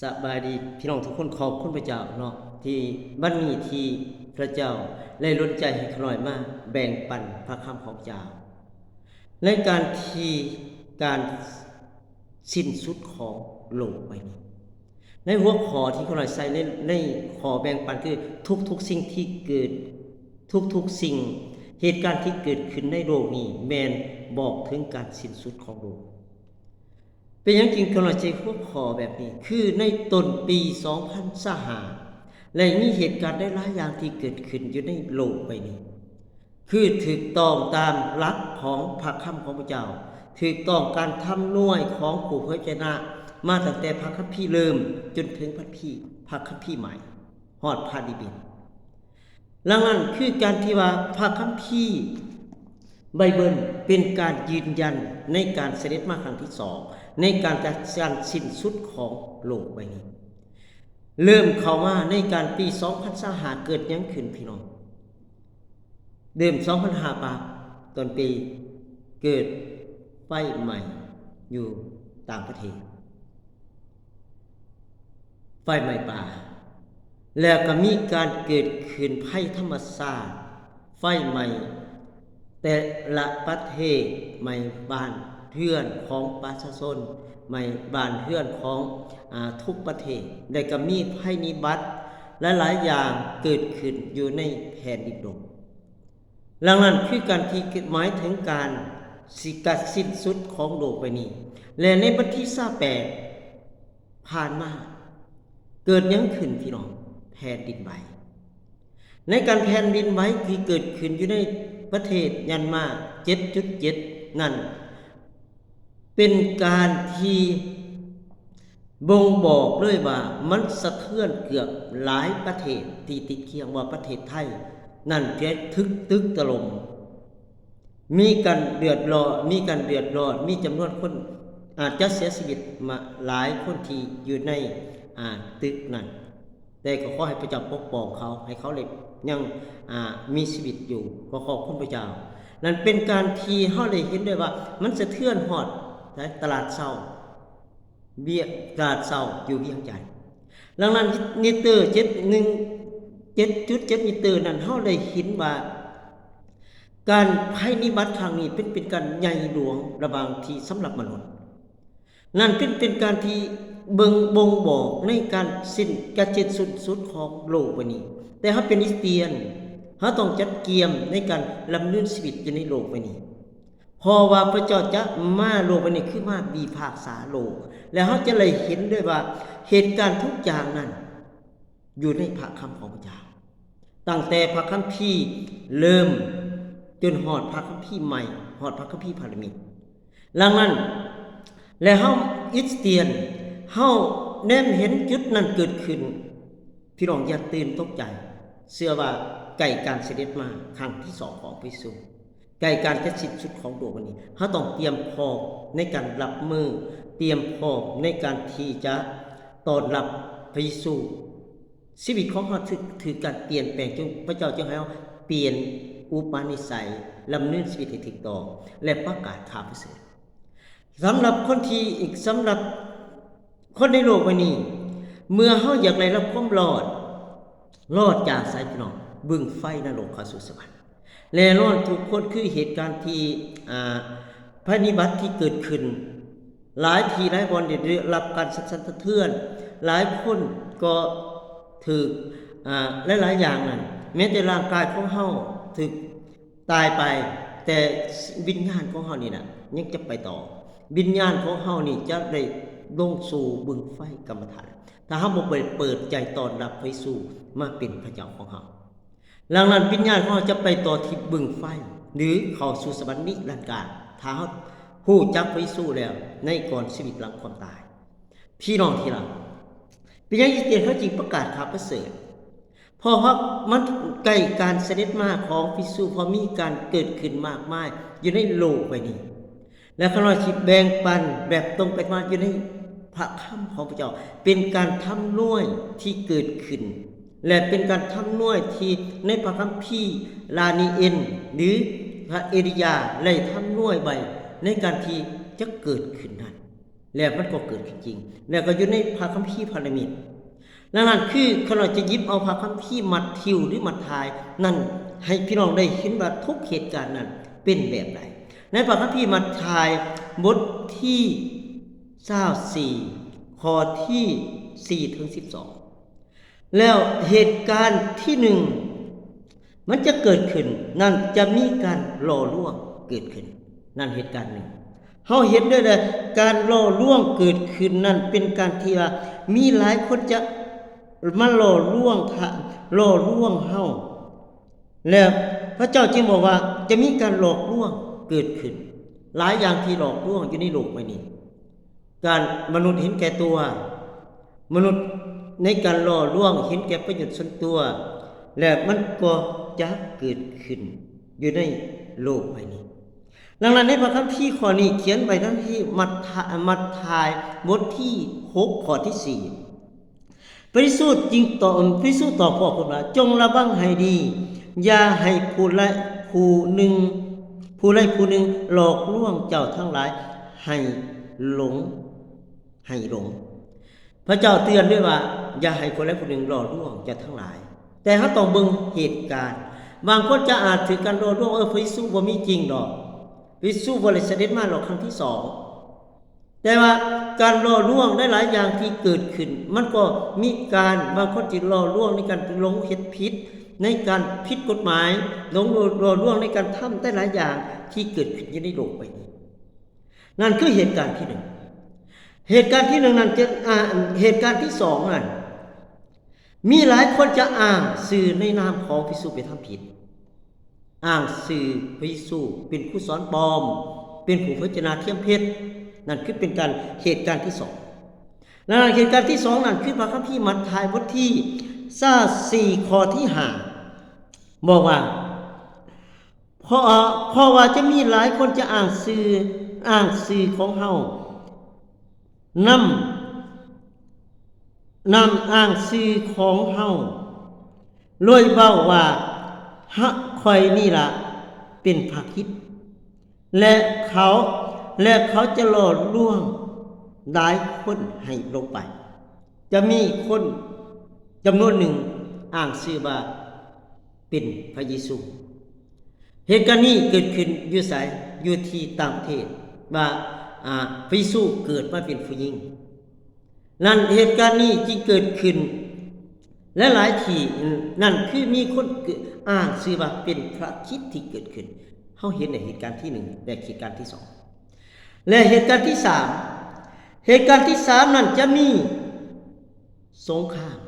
ສະບາຍດີພີ່ນ້ອງທຸກຄົນ ຂອບຄຸນພະເຈົ້າເນາະ ທີ່ວັນນີ້ທີ່ພະເຈົ້າໄດ້ດົນໃຈໃຫ້ຂ້ານ້ອຍມາແບ່ງປັນພະຄຳຂອງພະເຈົ້າ ໃນການທີ່ ການສິ້ນສຸດຂອງໂລກໃບນີ້. ໃນຫົວຂໍ້ທີ່ຂ້ານ້ອຍໃສ່ໃນ ໃນຂໍ້ແບ່ງປັນຄື ທຸກໆສິ່ງທີ່ເກີດ ທຸກໆສິ່ງ ເຫດການທີ່ເກີດຂຶ້ນໃນໂລກນີ້ ແມ່ນບອກເຖິງການສິ້ນສຸດຂອງໂລກ. ເປັນຫຍັງຈຶ່ງຂ້ານ້ອຍໃຊ້ຫົວຂໍ້ແບບນີ້? ຄືໃນຕົ້ນປີສອງພັນຊາວຫ້າ ໄດ້ມີເຫດການຫຼາຍໆຢ່າງທີ່ເກີດຂຶ້ນຢູ່ໃນໂລກໃບນີ້ ຄືຖືກຕ້ອງຕາມຫຼັກຂອງພະຄຳຂອງພະເຈົ້າ, ຖືກຕ້ອງການທຳນວຍຂອງຜູ້ເຜີຍພະຊະນະ ມາຕັ້ງແຕ່ພະຄຳພີເລີ່ມຈົນເຖິງພະຄຳພີ ພະຄຳພີໃໝ່ ຮອດພະນິມິດ. ດັ່ງນັ້ນ ຄືການທີ່ວ່າພະຄຳພີໄບເບິນເປັນການຢືນຢັນໃນການສະເດັດມາຄັ້ງທີສອງ ໃນການຈັດການສິ້ນສຸດຂອງໂລກໃບນີ້ ເລີ່ມເຂົ້າມາໃນການປີສອງພັນຊາວຫ້າ ເກີດຫຍັງຂຶ້ນພີ່ນ້ອງ? ເລີ່ມສອງພັນຫ້າປາຍຕົ້ນປີ ເກີດໄຟໄໝ້ຢູ່ຕ່າງປະເທດ ໄຟໄໝ້ປ່າ ແລ້ວກໍມີການເກີດຂຶ້ນໄພທຳມະຊາດ ໄຟໄໝ້ແຕ່ລະປະເທດ ໄໝ້ບ້ານເຮືອນຂອງປະຊາຊົນ ໄໝ້ບ້ານເຮືອນຂອງ ອາ ທຸກປະເທດ ແລ້ວກໍມີໄພພິບັດຫຼາຍໆຢ່າງເກີດຂຶ້ນຢູ່ໃນແຜ່ນດິນໂລກ. ດັ່ງນັ້ນ ຄືການທີ່ໝາຍເຖິງການຊິການສິ້ນສຸດຂອງໂລກໃບນີ້ ແລະ ໃນວັນທີຊາວແປດຜ່ານມາ ເກີດຫຍັງຂຶ້ນພີ່ນ້ອງ? ແຜ່ນດິນໄຫວ. ໃນການແຜ່ນດິນໄຫວທີ່ເກີດຂຶ້ນຢູ່ໃນປະເທດມຽນມາ ເຈັດຈຸດເຈັດ ນັ້ນ ເປັນການທີ່ບົ່ງບອກເລີຍວ່າ ມັນສະເທືອນເກືອບຫຼາຍປະເທດທີ່ຕິດຄຽງ ວ່າປະເທດໄທນັ້ນຈະຖືກຕຶກຖະຫຼົ່ມ ມີການເດືອດຮ້ອນ ມີການເດືອດຮ້ອນ ມີຈຳນວນຄົນອາດຈະເສຍຊີວິດມາຫຼາຍຄົນທີ່ຢູ່ໃນ ອາ ຕຶກນັ້ນ. ແຕ່ກໍຂໍໃຫ້ພະເຈົ້າປົກປ້ອງເຂົາ ໃຫ້ເຂົາໄດ້ຍັງ ອາ ມີຊີວິດຢູ່ ກໍຂອບຄຸນພະເຈົ້າ. ນັ້ນເປັນການທີ່ເຮົາໄດ້ເຫັນໄດ້ວ່າ ມັນສະເທືອນຮອດໃນຕະຫຼາດເຊົ້າ ວຽງ ຕະຫຼາດເຊົ້າຢູ່ວຽງຈັນ. ດັ່ງນັ້ນ ມິດເຕີ ເຈັດໜຶ່ງ ເຈັດຈຸດເຈັດມິດເຕີນັ້ນ ເຮົາໄດ້ເຫັນວ່າ ການໄພພິບັດຄັ້ງນີ້ເປັນ ເປັນການໃຫຍ່ຫຼວງລະຫວ່າງທີ່ສຳລັບມະນຸດ. ນັ້ນເປັນ ເປັນການທີ່ເບິ່ງບົ່ງບອກໃນການສິ້ນ ການສິ້ນສຸດຂອງໂລກໃບນີ້. ແຕ່ເຮົາເປັນຄຣິສຕຽນ ເຮົາຕ້ອງຈັດກຽມໃນການດຳເນີນຊີວິດຢູ່ໃນໂລກໃບນີ້ ເພາະວ່າພະເຈົ້າຈະມາໂລກໃບນີ້ ຄືມາພິພາກສາໂລກ ແລະ ເຮົາຈະໄດ້ເຫັນເລີຍວ່າ ເຫດການທຸກຢ່າງນັ້ນຢູ່ໃນພະຄຳຂອງພະເຈົ້າ. ຕັ້ງແຕ່ພະຄຳພີເລີ່ມຈົນຮອດພະຄຳພີໃໝ່ ຮອດພະຄຳພີພະນິມິດ. ດັ່ງນັ້ນ ແລະ ເຮົາຄຣິສຕຽນ ເຮົາແນມເຫັນຈຸດນັ້ນເກີດຂຶ້ນ ພີ່ນ້ອງຢ່າຕື່ນຕົກໃຈ ເຊື່ອວ່າໃກ້ການສະເດັດມາຄັ້ງທີສອງຂອງພະເຢຊູ ໃກ້ການຈະສິ້ນສຸດຂອງໂລກນີ້ ເຮົາຕ້ອງຕຽມພ້ອມໃນການຮັບມື ຕຽມພ້ອມໃນການທີ່ຈະຕ້ອນຮັບພະເຢຊູ. ຊີວິດຂອງເຮົາຖືກ ຖືກການປ່ຽນແປງ ຈຶ່ງພະເຈົ້າຈຶ່ງໃຫ້ເຮົາປ່ຽນອຸປະນິໄສ ດຳເນີນຊີວິດໃຫ້ຖືກຕ້ອງ ແລະ ປະກາດຂ່າວປະເສີດ. ສຳລັບຄົນທີ່ ສຳລັບຄົນໃນໂລກໃບນີ້ ເມື່ອເຮົາຢາກໄດ້ຮັບຄວາມລອດ ລອດຈາກໃສພີ່ນ້ອງ? ບຶງໄຟນະລົກເຂົ້າສູ່ສະຫວັນ. ແນ່ນອນທຸກຄົນ ຄືເຫດການທີ່ ອາ ໄພພິບັດທີ່ເກີດຂຶ້ນ ຫຼາຍທີ່ຫຼາຍບ່ອນໄດ້ ໄດ້ຮັບການສັ່ນສະເທືອນ ຫຼາຍຄົນກໍຖືກ ອາ ຫຼາຍໆຢ່າງນັ້ນ ແມ້ແຕ່ຮ່າງກາຍຂອງເຮົາຖືກຕາຍໄປ ແຕ່ວິນຍານຂອງເຮົານີ້ນະ ຍັງຈະໄປຕໍ່ ວິນຍານຂອງເຮົານີ້ຈະໄດ້ລົງສູ່ບຶງໄຟກຳມະຖານ ຖ້າເຮົາບໍ່ໄດ້ເປີດໃຈຕ້ອນຮັບພະເຢຊູມາເປັນພະເຈົ້າຂອງເຮົາ. ດັ່ງນັ້ນ ວິນຍານຂອງເຮົາຈະໄປຕໍ່ທີ່ບຶງໄຟ ຫຼື ເຂົ້າສູ່ສະຫວັນນິລັນດານ ຖ້າເຮົາຮູ້ຈັກພະເຢຊູແລ້ວ ໃນກ່ອນຊີວິດຫຼັງຄວາມຕາຍ. ພີ່ນ້ອງທີ່ຮັກ, ເປັນຫຍັງອີກເດເຮົາຈຶ່ງປະກາດຂ່າວປະເສີດ? ເພາະວ່າມັນໃກ້ການສະເດັດມາຂອງພະເຢຊູ, ເພາະມີການເກີດຂຶ້ນມາກມາຍຢູ່ໃນໂລກໃບນີ້. ແລະ ຂ້ານ້ອຍຊິແບ່ງປັນແບບຕົງໄປມາຢູ່ໃນພະຄຳຂອງພະເຈົ້າ ເປັນການທຳນວຍທີ່ເກີດຂຶ້ນ ແລະ ເປັນການທຳນວຍທີ່ໃນພະຄຳພີດານີເອນ ຫຼື ພະເອລີຢາໄດ້ທຳນວຍໄວ້ໃນການທີ່ຈະເກີດຂຶ້ນນັ້ນ. ແລ້ວມັນກໍເກີດຂຶ້ນຈິງ ແລ້ວກໍຢູ່ໃນພະຄຳພີພະນິມິດ. ດັ່ງນັ້ນ ຄືຂ້ານ້ອຍຈະຫຍິບເອົາພະຄຳພີມັດທິວ ຫຼື ມັດທາຍນັ້ນ ໃຫ້ພີ່ນ້ອງໄດ້ເຫັນວ່າທຸກເຫດການນັ້ນເປັນແບບໃດ. ໃນພະຄຳພີມັດທາຍ ບົດທີຊາວສີ່ ຂໍ້ທີສີ່ເຖິງສິບສອງ ແລ້ວເຫດການທີໜຶ່ງ ມັນຈະເກີດຂຶ້ນ ນັ້ນຈະມີການຫຼໍ່ລວງເກີດຂຶ້ນ ນັ້ນເຫດການໜຶ່ງ. ເຮົາເຫັນໄດ້ແລ້ວ ການຫຼໍ່ລວງເກີດຂຶ້ນນັ້ນ ເປັນການທີ່ວ່າມີຫຼາຍຄົນຈະມາຫຼໍ່ລວງ ຫຼໍ່ລວງເຮົາ ແລ້ວພະເຈົ້າຈຶ່ງບອກວ່າຈະມີການຫຼອກລວງເກີດຂຶ້ນ ຫຼາຍຢ່າງທີ່ຫຼອກລວງຢູ່ໃນໂລກໃບນີ້. ການມະນຸດເຫັນແກ່ຕົວ ມະນຸດໃນການຫຼໍ່ລວງເຫັນແກ່ປະໂຫຍດສ່ວນຕົວ ແລະ ມັນກໍຈະເກີດຂຶ້ນຢູ່ໃນໂລກໃບນີ້. ດັ່ງນັ້ນ ໃນພະຄຳພີຂໍ້ນີ້ຂຽນໄວ້ທັງທີ່ມັດທະ ມັດທາຍບົດທີຫົກ ຂໍ້ທີສີ່ ພະເຢຊູຈຶ່ງຕອບ ພະເຢຊູຕອບພວກເພິ່ນວ່າ ຈົ່ງລະວັງໃຫ້ດີ ຢ່າໃຫ້ຜູ້ໃດຜູ້ໜຶ່ງ ຜູ້ໃດຜູ້ໜຶ່ງຫຼອກລວງເຈົ້າທັງຫຼາຍໃຫ້ຫຼົງ ໃຫ້ຫຼົງ. ພະເຈົ້າເຕືອນເລີຍວ່າ ຢ່າໃຫ້ຜູ້ໃດຜູ້ໜຶ່ງຫຼໍ່ລວງເຈົ້າທັງຫຼາຍ. ແຕ່ເຮົາຕ້ອງເບິ່ງເຫດການ. ບາງຄົນຈະອາດຖືກການຫຼໍ່ລວງ ເອີ ພະເຢຊູບໍ່ມີຈິງດອກ. ພະເຢຊູບໍ່ໄດ້ສະເດັດມາດອກຄັ້ງທີສອງ. ແຕ່ວ່າການຫຼໍ່ລວງຫຼາຍໆຢ່າງທີ່ເກີດຂຶ້ນ ມັນກໍມີການ ບາງຄົນຈະຫຼໍ່ລວງໃນການຫຼົງເຮັດຜິດ ໃນການຜິດກົດໝາຍ ຫຼົງ ຫຼໍ່ລວງໃນການທຳຫຼາຍໆຢ່າງທີ່ເກີດຂຶ້ນຢູ່ໃນໂລກໃບນີ້. ນັ້ນຄືເຫດການທີໜຶ່ງ. ເຫດການທີໜຶ່ງນັ້ນຈະ ອາ ເຫດການທີສອງນັ້ນ ມີຫຼາຍຄົນຈະອ້າງຊື່ໃນນາມຂອງພະເຢຊູໄປທຳຜິດ, ອ້າງຊື່ພະເຢຊູເປັນຄູສອນປອມ, ເປັນຜູ້ເຜີຍຊະນາທຽມເທັດ, ນັ້ນຄືເປັນການ ເຫດການທີສອງ. ແລະ ເຫດການທີສອງນັ້ນຄືພະຄຳພີມັດທາຍບົດທີຊາວສີ່ ຂໍ້ທີຫ້າ ບອກວ່າ ເພາະ ເພາະວ່າຈະມີຫຼາຍຄົນຈະອ້າງຊື່ ອ້າງຊື່ຂອງເຮົາ ນຳ ນຳອ້າງຊື່ຂອງເຮົາ ໂດຍເວົ້າວ່າ ຫາ ຂ້ອຍນີ້ລະເປັນພະຄຣິດ ແລະ ເຂົາ ແລະ ເຂົາຈະຫຼໍ່ລວງຫຼາຍຄົນໃຫ້ຫຼົງໄປ. ຈະມີຄົນຈຳນວນໜຶ່ງອ້າງຊື່ວ່າເປັນພະເຢຊູ. ເຫດການນີ້ເກີດຂຶ້ນຢູ່ໃສ? ຢູ່ທີ່ຕ່າງປະເທດ ວ່າ ອາ ພະເຢຊູເກີດມາເປັນຜູ້ຍິງ. ນັ້ນ ເຫດການນີ້ຈຶ່ງເກີດຂຶ້ນຫຼາຍໆທີ່. ນັ້ນຄືມີຄົນອ້າງຊື່ວ່າເປັນພະຄຣິດທີ່ເກີດຂຶ້ນ. ເຮົາເຫັນໃນເຫດການທີໜຶ່ງ ແລະ ເຫດການທີສອງ. ແລະ ເຫດການທີສາມ ເຫດການທີສາມນັ້ນຈະມີສົງຄາມ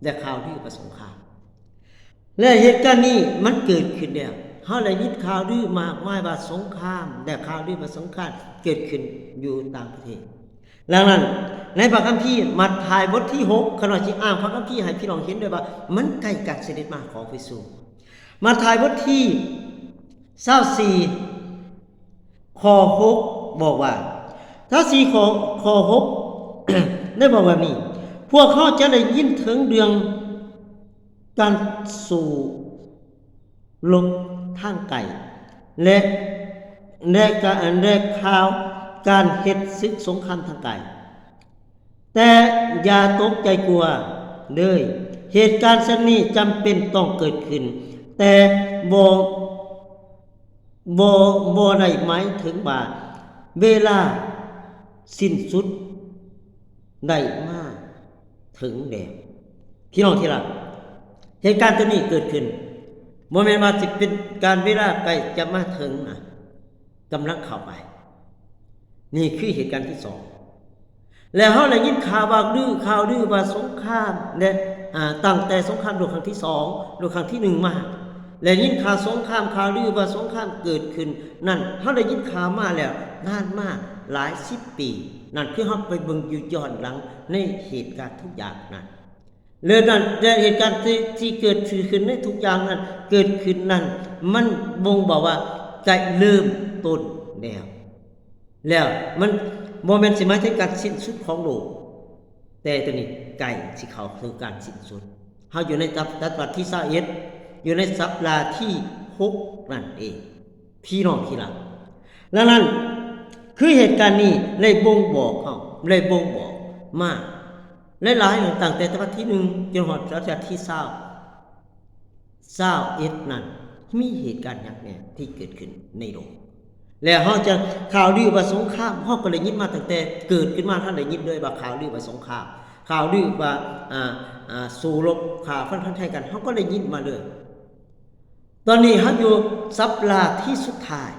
ແລະ ຂ່າວລືວ່າສົງຄາມ. ແລະ ເຫດການນີ້ມັນເກີດຂຶ້ນແລ້ວ. ເຮົາໄດ້ຍິນຂ່າວລືມາກມາຍວ່າສົງຄາມ ແລະ ຂ່າວລືວ່າສົງຄາມເກີດຂຶ້ນຢູ່ຕ່າງປະເທດ. ດັ່ງນັ້ນ ໃນພະຄຳພີມັດທາຍບົດທີຫົກ ຂ້ານ້ອຍຊິອ້າງພະຄຳພີໃຫ້ພີ່ນ້ອງເຫັນໄດ້ວ່າ ມັນໃກ້ການສະເດັດມາຂອງພະເຢຊູ. ມັດທາຍບົດທີຊາວສີ່ ຂໍ້ຫົກ ບອກວ່າ ຊາວສີ່ ຂໍ້ ຂໍ້ຫົກ ໄດ້ບອກແບບນີ້ ພວກເຮົາຈະໄດ້ຍິນເຖິງເລື່ອງການສູ້ລົບທາງໄກ ແລະ ແລະ ກະ ແລະ ຂ່າວການເຮັດສຶກສົງຄາມທາງໄກ. ແຕ່ຢ່າຕົກໃຈກົວເລີຍ. ເຫດການເຊັ່ນນີ້ຈຳເປັນຕ້ອງເກີດຂຶ້ນ, ແຕ່ບໍ່ ບໍ່ ບໍ່ໄດ້ໝາຍເຖິງວ່າເວລາສິ້ນສຸດໄດ້ມາເຖິງແລ້ວ. ພີ່ນ້ອງທີ່ຮັກ, ເຫດການຕົວນີ້ເກີດຂຶ້ນ ບໍ່ແມ່ນວ່າຊິເປັນການເວລາໃກ້ຈະມາເຖິງນະ. ກຳລັງເຂົ້າໄປ. ນີ້ຄືເຫດການທີສອງ. ແລ້ວເຮົາໄດ້ຍິນຂ່າວວ່າລື ຂ່າວລືວ່າສົງຄາມ ແລະ ອາ ຕັ້ງແຕ່ສົງຄາມໂລກຄັ້ງທີສອງ ໂລກຄັ້ງທີໜຶ່ງມາ, ແລະ ຍິນຂ່າວສົງຄາມ ຂ່າວລືວ່າສົງຄາມເກີດຂຶ້ນນັ້ນ ເຮົາໄດ້ຍິນຂ່າວມາແລ້ວນານມາຫຼາຍສິບປີ. ນັ້ນຄືເຮົາໄປເບິ່ງຢູ່ຍ້ອນຫຼັງໃນເຫດການທຸກຢ່າງນັ້ນ. ເລື່ອງນັ້ນ ແລະ ເຫດການທີ່ ທີ່ເກີດຂຶ້ນໃນທຸກຢ່າງນັ້ນ ເກີດຂຶ້ນນັ້ນ ມັນບົ່ງບອກວ່າໃກ້ເລີ່ມຕົ້ນແລ້ວ. ແລ້ວມັນບໍ່ແມ່ນຊິໝາຍເຖິງການສິ້ນສຸດຂອງໂລກ, ແຕ່ຕົວນີ້ໃກ້ຊິເຂົ້າສູ່ການສິ້ນສຸດ. ເຮົາຢູ່ໃນ ສະ ສະຕະວັດທີຊາວເອັດ ຢູ່ໃນສັບດາທີຫົກນັ້ນເອງ. ພີ່ນ້ອງທີ່ຮັກ, ດັ່ງນັ້ນ ຄືເຫດການນີ້ໄດ້ບົ່ງບອກເຮົາ ໄດ້ບົ່ງບອກມາຫຼາຍໆ ຕັ້ງແຕ່ວັນທີໜຶ່ງ ຈົນຮອດວັນທີຊາວ ຊາວເອັດນັ້ນ ມີເຫດການຫຍັງແດ່ທີ່ເກີດຂຶ້ນໃນໂລກ? ແລ້ວເຮົາຈະ ຂ່າວລືວ່າສົງຄາມ ເຮົາກໍໄດ້ຍິນມາຕັ້ງແຕ່ເກີດຂຶ້ນມາ ເຮົາໄດ້ຍິນເລີຍວ່າຂ່າວລືວ່າສົງຄາມ ຂ່າວລືວ່າ ອ່າ ອ່າ ສູ້ລົບ ຂ້າຟັນແທງກັນ ເຮົາກໍໄດ້ຍິນມາເລີຍ. ຕອນນີ້ເຮົາຢູ່ສັບປະດາທີ່ສຸດທ້າຍ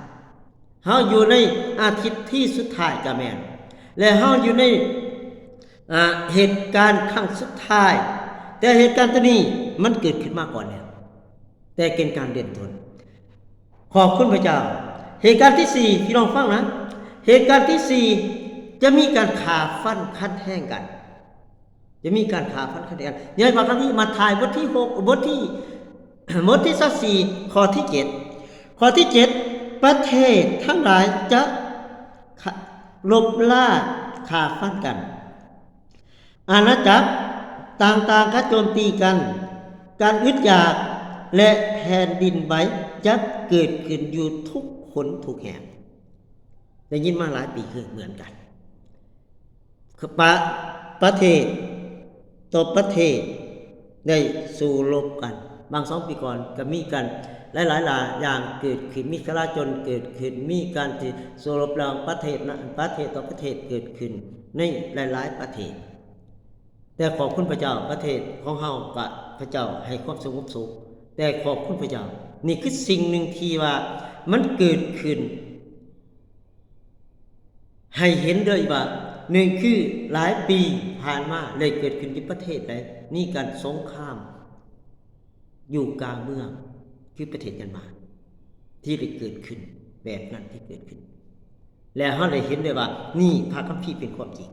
ເຮົາຢູ່ໃນອາທິດທີ່ສຸດທ້າຍກະແມ່ນ ແລະ ເຮົາຢູ່ໃນ ອ່າ ເຫດການຄັ້ງສຸດທ້າຍ ແຕ່ເຫດການໂຕນີ້ມັນເກີດຂຶ້ນມາກ່ອນແລ້ວ ແຕ່ເປັນການເລີ່ມຕົ້ນ. ຂອບຄຸນພະເຈົ້າ. ເຫດການທີສີ່ ພີ່ນ້ອງຟັງນະ ເຫດການທີສີ່ ຈະມີການຂ້າຟັນຂັດແຮງກັນ ຈະມີການຂ້າຟັນຂັດແຮງກັນ. ໃນພະຄຳພີມັດທາຍ ບົດທີຫົກ ບົດທີ ບົດທີຊາວສີ່ ຂໍ້ທີເຈັດ ຂໍ້ທີເຈັດ ປະເທດທັງຫຼາຍຈະລົບລາຂ້າຟັນກັນ ອານາຈັກຕ່າງໆຈະໂຈມຕີກັນ ການອຶດຢາກ ແລະ ແຜ່ນດິນໄຫວຈະເກີດຂຶ້ນຢູ່ທຸກຄົນທຸກແຫ່ງ. ໄດ້ຍິນມາຫຼາຍປີຄືເໝືອນກັນ ປະ ປະເທດຕໍ່ປະເທດໄດ້ສູ້ລົບກັນ. ບາງສອງປີກ່ອນກໍມີການຫຼາຍໆຢ່າງເກີດຂຶ້ນ ມີຈະລາຈົນເກີດຂຶ້ນ ມີການທີ່ສູ້ລົບລະຫວ່າງປະເທດນະ ປະເທດຕໍ່ປະເທດເກີດຂຶ້ນໃນຫຼາຍໆປະເທດ. ແຕ່ຂອບຄຸນພະເຈົ້າ ປະເທດຂອງເຮົາກະ ພະເຈົ້າໃຫ້ຄວາມສະຫງົບສຸກ. ແຕ່ຂອບຄຸນພະເຈົ້າ ນີ້ຄືສິ່ງໜຶ່ງທີ່ວ່າມັນເກີດຂຶ້ນ ໃຫ້ເຫັນເລີຍວ່າ ໜຶ່ງຄືຫຼາຍປີຜ່ານມາ ແລະ ເກີດຂຶ້ນຢູ່ປະເທດໃດ ມີການສົງຄາມຢູ່ກາງເມືອງ ຄືປະເທດຍານມາ ທີ່ໄດ້ເກີດຂຶ້ນແບບນັ້ນທີ່ເກີດຂຶ້ນ ແລະ ເຮົາໄດ້ເຫັນເລີຍວ່າ ນີ້ພະຄຳພີເປັນຄວາມຈິງ.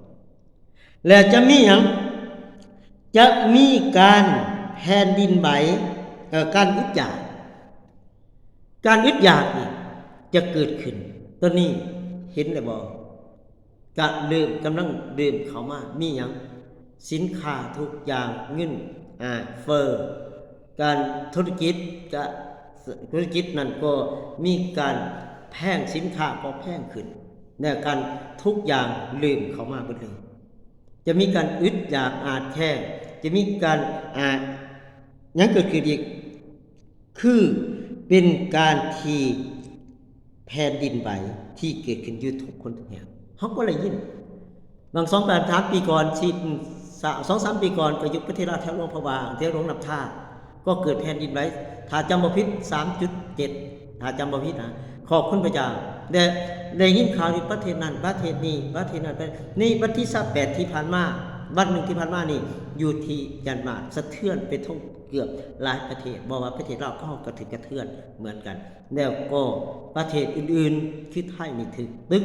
ແລະ ຈະມີຫຍັງ? ຈະມີການແຜ່ນດິນໄຫວ ເອີ ການອຶດຢາກ ການອຶດຢາກນີ້ຈະເກີດຂຶ້ນ. ຕອນນີ້ເຫັນແລ້ວບໍ່? ກະເລີ່ມ ກຳລັງເລີ່ມເຂົ້າມາ. ມີຫຍັງ? ສິນຄ້າທຸກຢ່າງ ເງິນ ອາ ເຟີ້ ການທຸລະກິດ ກະ ທຸລະກິດນັ້ນກໍມີການແພງ ສິນຄ້າກໍແພງຂຶ້ນ ແລະ ການທຸກຢ່າງເລີ່ມເຂົ້າມາເບິດເລີຍ. ຈະມີການອຶດຢາກອາດແຄນ ຈະມີການ ອາ ຫຍັງເກີດຂຶ້ນອີກ? ຄືເປັນການທີ່ແຜ່ນດິນໄຫວທີ່ເກີດຂຶ້ນຢູ່ທຸກຄົນທຸກແຫ່ງ. ເຮົາກໍໄດ້ຍິນ ບາງສອງສາມປີກ່ອນ ສ- ສອງສາມປີກ່ອນ ກໍຢູ່ປະເທດລາວ ແຖວຫຼວງພະບາງ ແຖວຫຼວງນ້ຳທາ ກໍເກີດແຜ່ນດິນໄຫວ ຖ້າຈຳບໍ່ຜິດ ສາມຈຸດເຈັດ ຖ້າຈຳບໍ່ຜິດນະ ຂອບຄຸນພະເຈົ້າ. ແລະ ໄດ້ຍິນຂ່າວຢູ່ປະເທດນັ້ນ ປະເທດນີ້ ປະເທດນັ້ນ ປະເທດ ໃນວັນທີຊາວແປດທີ່ຜ່ານມາ ວັນໜຶ່ງທີ່ຜ່ານມານີ້ ຢູ່ທີ່ຢານມາ ສະເທືອນໄປທົ່ວເກືອບຫຼາຍປະເທດ ບໍ່ວ່າປະເທດລາວຂອງເຮົາກໍຖືກກະເທືອນເໝືອນກັນ ແລ້ວກໍປະເທດອື່ນໆ ຄືໄທນີ້ຖືກຕຶກ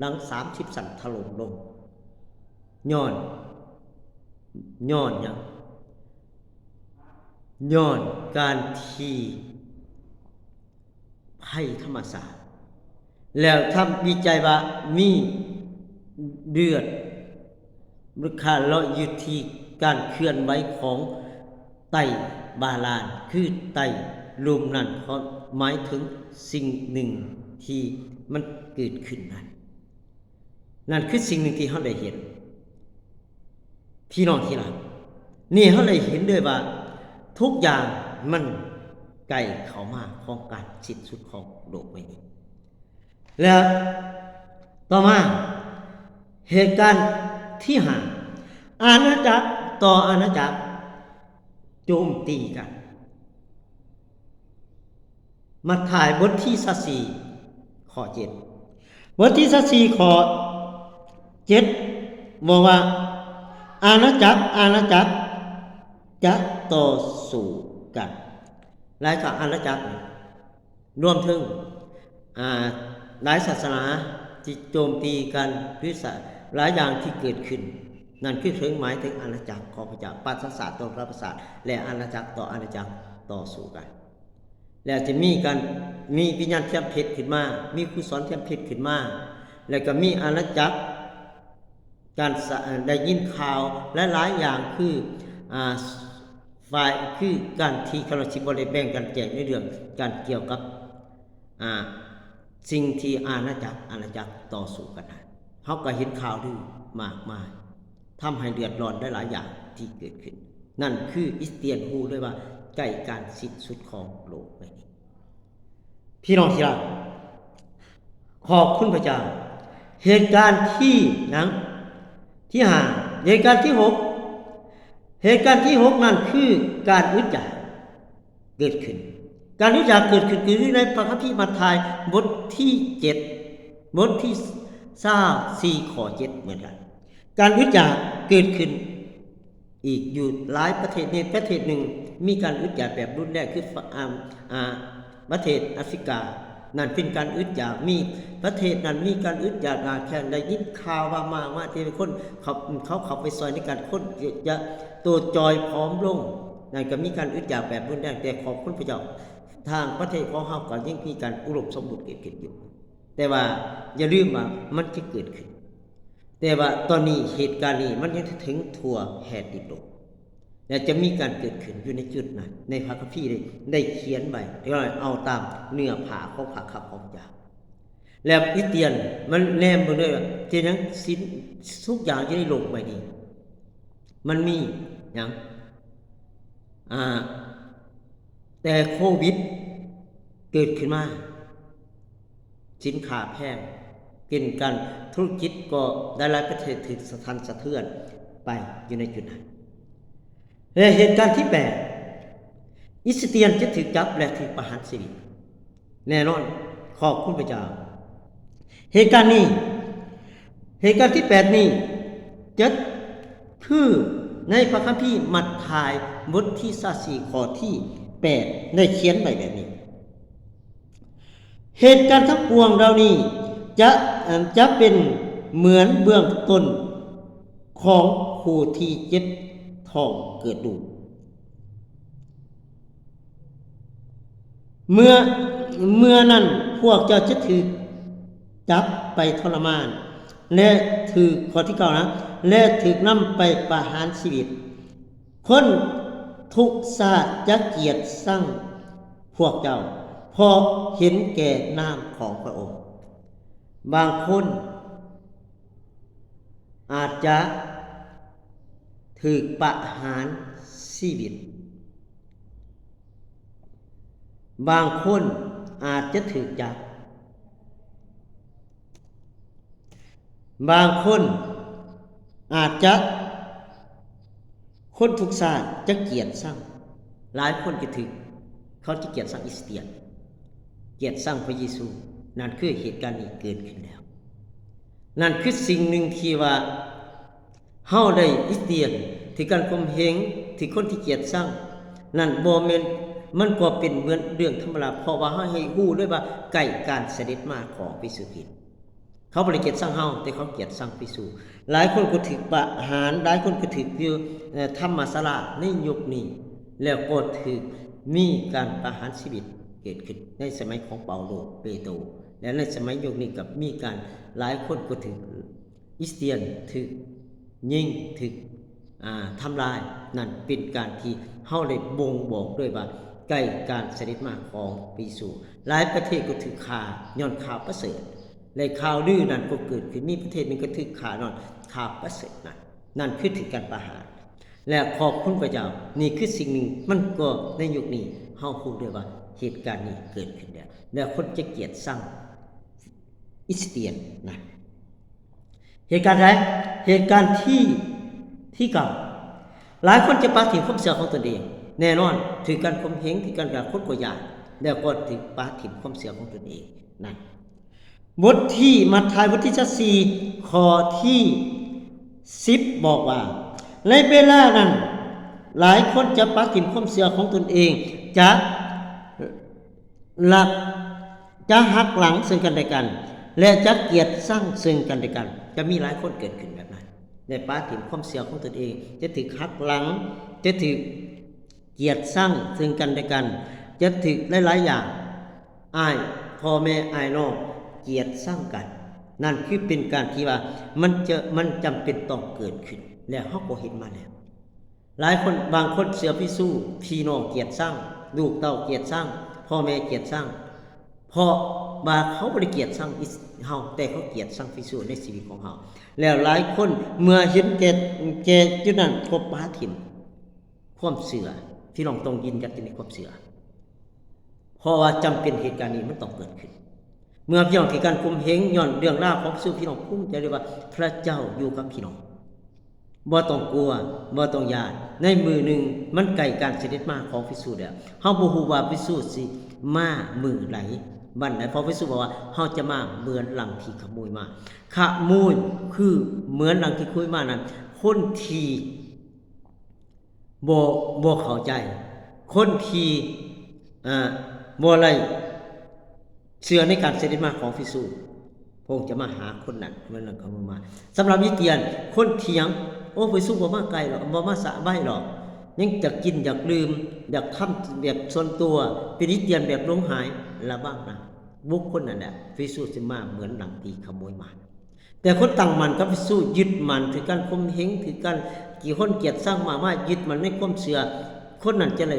ຫຼັງສາມສິບຊັ້ນຖະຫຼົ່ມລົງ ຍ້ອນ ຍ້ອນຫຍັງ? ຍ້ອນການທີ່ໄພທຳມະຊາດ ແລ້ວທຳວິໄຈວ່າມີເລືອດ ມູນຄ່າລອຍຢູ່ທີ່ການເຄື່ອນໄຫວຂອງໃຕ້ບາດານ ຄືໃຕ້ລຸ່ມນັ້ນ ເພາະໝາຍເຖິງສິ່ງໜຶ່ງທີ່ມັນເກີດຂຶ້ນນັ້ນ. ນັ້ນຄືສິ່ງໜຶ່ງທີ່ເຮົາໄດ້ເຫັນ ພີ່ນ້ອງທີ່ຮັກ. ນີ້ເຮົາໄດ້ເຫັນເລີຍວ່າທຸກຢ່າງມັນໃກ້ເຂົ້າມາຂອງການສິ້ນສຸດຂອງໂລກໃບນີ້. ແລ້ວຕໍ່ມາ ເຫດການທີຫ້າ ອານາຈັກຕໍ່ອານາຈັກໂຈມຕີກັນ. ມັດທາຍບົດທີຊາວສີ່ ຂໍ້ເຈັດ ບົດທີຊາວສີ່ ຂໍ້ເຈັດ ບອກວ່າ ອານາຈັກ ອານາຈັກຈະຕໍ່ສູ້ກັນ. ຫຼາຍຄຳ ອານາຈັກ ລວມເຖິງ ອາ ຫຼາຍສາສະໜາທີ່ໂຈມຕີກັນ ຫຼື ສະ ຫຼາຍຢ່າງທີ່ເກີດຂຶ້ນ ນັ້ນຄືເຖິງໝາຍເຖິງອານາຈັກຂອງພະເຈົ້າ ປາສາດຕໍ່ປາສາດ ແລະ ອານາຈັກຕໍ່ອານາຈັກຕໍ່ສູ້ກັນ ແລະ ຈະມີການ ມີວິນຍານທຽມເພັດຂຶ້ນມາ ມີຄູສອນທຽມເພັດຂຶ້ນມາ ແລະ ກໍມີອານາຈັກ ການສະ ໄດ້ຍິນຂ່າວຫຼາຍໆຢ່າງ ຄື ອ່າ ຝ່າຍ ຄືການທີ່ຂ້ານ້ອຍຊິບໍ່ໄດ້ແບ່ງກັນແຈກໃນເລື່ອງການກ່ຽວກັບ ອ່າ ສິ່ງທີ່ອານາຈັກ ອານາຈັກຕໍ່ສູ້ກັນນັ້ນ ເຮົາກໍເຫັນຂ່າວລືມາກມາຍ ທຳໃຫ້ເດືອດຮ້ອນຫຼາຍໆຢ່າງທີ່ເກີດຂຶ້ນ. ນັ້ນຄືຄຣິສຕຽນຮູ້ເລີຍວ່າໃກ້ການສິ້ນສຸດຂອງໂລກໃບນີ້. ພີ່ນ້ອງທີ່ຮັກ, ຂອບຄຸນພະເຈົ້າ. ເຫດການທີຫຍັງ? ທີຫ້າ. ເຫດການທີຫົກ. ເຫດການທີຫົກນັ້ນຄືການອຶດຢາກເກີດຂຶ້ນ. ການອຶດຢາກເກີດຂຶ້ນ ຄືຢູ່ໃນພະຄຳພີມັດທາຍບົດທີເຈັດ ບົດທີຊາວສີ່ ຂໍ້ເຈັດເໝືອນກັນ. ການອຶດຢາກເກີດຂຶ້ນອີກຢູ່ຫຼາຍປະເທດ. ໃນປະເທດໜຶ່ງມີການອຶດຢາກແບບຮຸນແຮງ ຄື ອາ ອາ ປະເທດອາຟຣິກາ ນັ້ນເປັນການອຶດຢາກ, ມີປະເທດນັ້ນມີການອຶດຢາກໜ້າແຂ້ງ. ໄດ້ຍິນຂ່າວວ່າມາ ມາທີ່ຄົນເຂົາ ເຂົາເຂົ້າໄປຊ່ອຍໃນການຄົນຈະໂຕຈ່ອຍຜອມລົງ, ນັ້ນກໍມີການອຶດຢາກແບບຮຸນແຮງ. ແຕ່ຂອບຄຸນພະເຈົ້າ, ທາງປະເທດຂອງເຮົາກໍຍັງມີການອຸດົມສົມບູນເກີດຂຶ້ນຢູ່. ແຕ່ວ່າຢ່າລືມວ່າມັນຈະເກີດຂຶ້ນ. ແຕ່ວ່າຕອນນີ້ເຫດການນີ້ມັນຍັງເຖິງທົ່ວແຜ່ນດິນໂລກ ແລະ ຈະມີການເກີດຂຶ້ນຢູ່ໃນຈຸດນັ້ນ. ໃນພະຄຳພີໄດ້ ໄດ້ຂຽນໄວ້ ເອົາຕາມເນື້ອຜ້າຂອງພະຄຳຂອງເຈົ້າ. ແລ້ວຄຣິສຕຽນມັນແນມເບິ່ງເດີວ່າ ເປັນຫຍັງສິ່ງທຸກຢ່າງຢູ່ໃນໂລກໃບນີ້ ມັນມີຫຍັງ? ອາ ແຕ່ໂຄວິດເກີດຂຶ້ນມາ ສິນຄ້າແພງ ເປັນການ ທຸລະກິດກໍຫຼາຍໆປະເທດຖືກສະທັນສະເທືອນໄປຢູ່ໃນຈຸດນັ້ນ. ແລະ ເຫດການທີແປດ ຄຣິສຕຽນຈະຖືກຈັບ ແລະ ຖືກປະຫານຊີວິດ. ແນ່ນອນ, ຂອບຄຸນພະເຈົ້າ. ເຫດການນີ້ ເຫດການທີແປດນີ້ ຈະຄືໃນພະຄຳພີມັດທາຍ ບົດທີຊາວສີ່ ຂໍ້ທີແປດ ໄດ້ຂຽນໄວ້ແບບນີ້: ເຫດການທັງປວງເຫຼົ່ານີ້ຈະ ຈະເປັນເໝືອນເບື້ອງຕົ້ນຂອງຜູ້ທີ່ເຈັບທ້ອງເກີດລູກ. ເມື່ອ ເມື່ອນັ້ນພວກເຈົ້າຈະຖືກຈັບໄປທໍລະມານ ແລະ ຖືກ ຂໍ້ທີເກົ້ານະ ແລະ ຖືກນຳໄປປະຫານຊີວິດ. ຄົນທຸກຊາດຈະກຽດຊັງພວກເຈົ້າ ເພາະເຫັນແກ່ນາມຂອງພະອົງ. ບາງຄົນອາດຈະຖືກປະຫານຊີວິດ. ບາງຄົນອາດຈະຖືກຈັບ. ບາງຄົນອາດຈະ ຄົນທຸກຊາດຈະກຽດຊັງ. ຫຼາຍຄົນຈະຖືກ ເຂົາຈະກຽດຊັງຄຣິສຕຽນ, ກຽດຊັງພະເຢຊູ. ນັ້ນຄືເຫດການນີ້ເກີດຂຶ້ນແລ້ວ. ນັ້ນຄືສິ່ງໜຶ່ງທີ່ວ່າ ເຮົາໄດ້ຄຣິສຕຽນ ຖືກການຂົ່ມເຫງ ຖືກຄົນທີ່ກຽດຊັງ ນັ້ນບໍ່ແມ່ນ ມັນກໍເປັນເໝືອນເລື່ອງທຳມະດາ ເພາະວ່າເຮົາໃຫ້ຮູ້ເລີຍວ່າໃກ້ການສະເດັດມາຂອງພະເຢຊູຄຣິດ. ເຂົາບໍ່ໄດ້ກຽດຊັງເຮົາ ແຕ່ເຂົາກຽດຊັງພະເຢຊູ. ຫຼາຍຄົນກໍຖືກປະຫານ, ຫຼາຍຄົນກໍຖືກຢູ່ ເອີ ທຳມະສາລາໃນຍຸກນີ້ ແລ້ວກໍຖືກມີການປະຫານຊີວິດເກີດຂຶ້ນໃນສະໄໝຂອງເປົາໂລ, ເປໂຕ ແລະ ໃນສະໄໝຍຸກນີ້ກໍມີການ ຫຼາຍຄົນກໍຖືກ ຄຣິສຕຽນຖືກຍິງ ຖືກ ອາ ທຳລາຍ. ນັ້ນເປັນການທີ່ເຮົາໄດ້ບົ່ງບອກດ້ວຍວ່າໃກ້ການສະເດັດມາຂອງພະເຢຊູ. ຫຼາຍປະເທດກໍຖືກຂ້າຍ້ອນຂ່າວປະເສີດ ແລະ ຂ່າວລືນັ້ນກໍເກີດຂຶ້ນ. ມີປະເທດໜຶ່ງກໍຖືກຂ້າຍ້ອນຂ່າວປະເສີດນັ້ນ. ນັ້ນຄືຖືກການປະຫານ. ແລະ ຂອບຄຸນພະເຈົ້າ, ນີ້ຄືສິ່ງໜຶ່ງ ມັນກໍໃນຍຸກນີ້ເຮົາຮູ້ໄດ້ວ່າເຫດການນີ້ເກີດຂຶ້ນແລ້ວ ແລະ ຄົນຈະກຽດຊັງ ຄຣິສຕຽນນະ. ເຫດການໃດ? ເຫດການທີ ທີເກົ້າ ຫຼາຍຄົນຈະປະຖິ້ມຄວາມເຊື່ອຂອງຕົນເອງ. ແນ່ນອນ, ຖືກການຂົ່ມເຫງ, ຖືກການກະ ຄົນກໍຢ້ານ ແລ້ວກໍຖືກປະຖິ້ມຄວາມເຊື່ອຂອງຕົນເອງນັ້ນ. ບົດທີ ມັດທາຍ ບົດທີຊາວສີ່ ຂໍ້ທີສິບ ບອກວ່າ ໃນເວລານັ້ນ ຫຼາຍຄົນຈະປະຖິ້ມຄວາມເຊື່ອຂອງຕົນເອງ, ຈະ ລະ ຈະຫັກຫຼັງເຊິ່ງກັນແລະກັນ ແລະ ຈະກຽດຊັງເຊິ່ງກັນແລະກັນ. ຈະມີຫຼາຍຄົນເກີດຂຶ້ນແບບນັ້ນ ໄດ້ປະຖິ້ມຄວາມເຊື່ອຂອງຕົນເອງ, ຈະຖືກຫັກຫຼັງ, ຈະຖືກກຽດຊັງເຊິ່ງກັນແລະກັນ, ຈະຖືກຫຼາຍໆຢ່າງ ອ້າຍ ພໍ່ແມ່ ອ້າຍນ້ອງກຽດຊັງກັນ. ນັ້ນຄືເປັນການທີ່ວ່າມັນຈະ ມັນຈຳເປັນຕ້ອງເກີດຂຶ້ນ ແລະ ເຮົາກໍເຫັນມາແລ້ວ. ຫຼາຍຄົນ ບາງຄົນເຊື່ອພະເຢຊູ ພີ່ນ້ອງກຽດຊັງ, ລູກເຕົ້າກຽດຊັງ, ພໍ່ແມ່ກຽດຊັງ ເພາະ ວ່າເຂົາບໍ່ໄດ້ກຽດຊັງເຮົາ, ແຕ່ເຂົາກຽດຊັງພະເຢຊູໃນຊີວິດຂອງເຮົາ. ແລ້ວຫຼາຍຄົນເມື່ອເຫັນແກ່, ແກ່ຈຸດນັ້ນ ກໍປະຖິ້ມຄວາມເຊື່ອ. ພີ່ນ້ອງຕ້ອງຢືນຢັດຢູ່ໃນຄວາມເຊື່ອ, ເພາະວ່າຈຳເປັນເຫດການນີ້ມັນຕ້ອງເກີດຂຶ້ນ. ເມື່ອພີ່ນ້ອງຖືກການຂົ່ມເຫງຍ້ອນເລື່ອງລາວຂອງພະເຢຊູ, ພີ່ນ້ອງພູມໃຈໄດ້ວ່າພະເຈົ້າຢູ່ກັບພີ່ນ້ອງ. ບໍ່ຕ້ອງກົວ, ບໍ່ຕ້ອງຢ້ານ. ໃນມື້ໜຶ່ງມັນໃກ້ການສະເດັດມາຂອງພະເຢຊູແລ້ວ. ເຮົາບໍ່ຮູ້ວ່າພະເຢຊູຊິມາມື້ໃດ, ວັນໃດ, ເພາະພະເຢຊູບອກວ່າເຮົາຈະມາເໝືອນດັ່ງທີ່ຂະໂມຍມາ. ຂະໂມຍຄືເໝືອນດັ່ງທີ່ຂະໂມຍມານັ້ນ, ຄົນທີ່ບໍ່, ບໍ່ເຂົ້າໃຈ, ຄົນທີ່, ເອີ, ບໍ່ໄດ້ເຊື່ອໃນການສະເດັດມາຂອງພະເຢຊູ. ພະອົງຈະມາຫາຄົນນັ້ນ, ຄົນນັ້ນກໍມາ. ສຳລັບຄຣິສຕຽນ, ຄົນທີ່ຍັງ, ໂອ້, ພະເຢຊູບໍ່ມາໃກ້ດອກ, ບໍ່ມາສະໄວ້ດອກ, ຍັງຢາກກິນຢາກດື່ມ, ຢາກທຳແບບສ່ວນຕົວ, ເປັນຄຣິສຕຽນແບບຫຼົງຫາຍ, ລະວັງນະ, ບຸກຄົນນັ້ນແຫຼະ ພະເຢຊູຊິມາເໝືອນດັ່ງທີ່ຂະໂມຍມາ. ແຕ່ຄົນຕັ້ງໝັ້ນກັບພະເຢຊູ, ຍຶດໝັ້ນ, ຖືກການຂົ່ມເຫງ, ຖືກການກຽດຄົນກຽດຊັງມາກມາຍ, ຍຶດໝັ້ນໃນຄວາມເຊື່ອ, ຄົນນັ້ນຈະໄດ້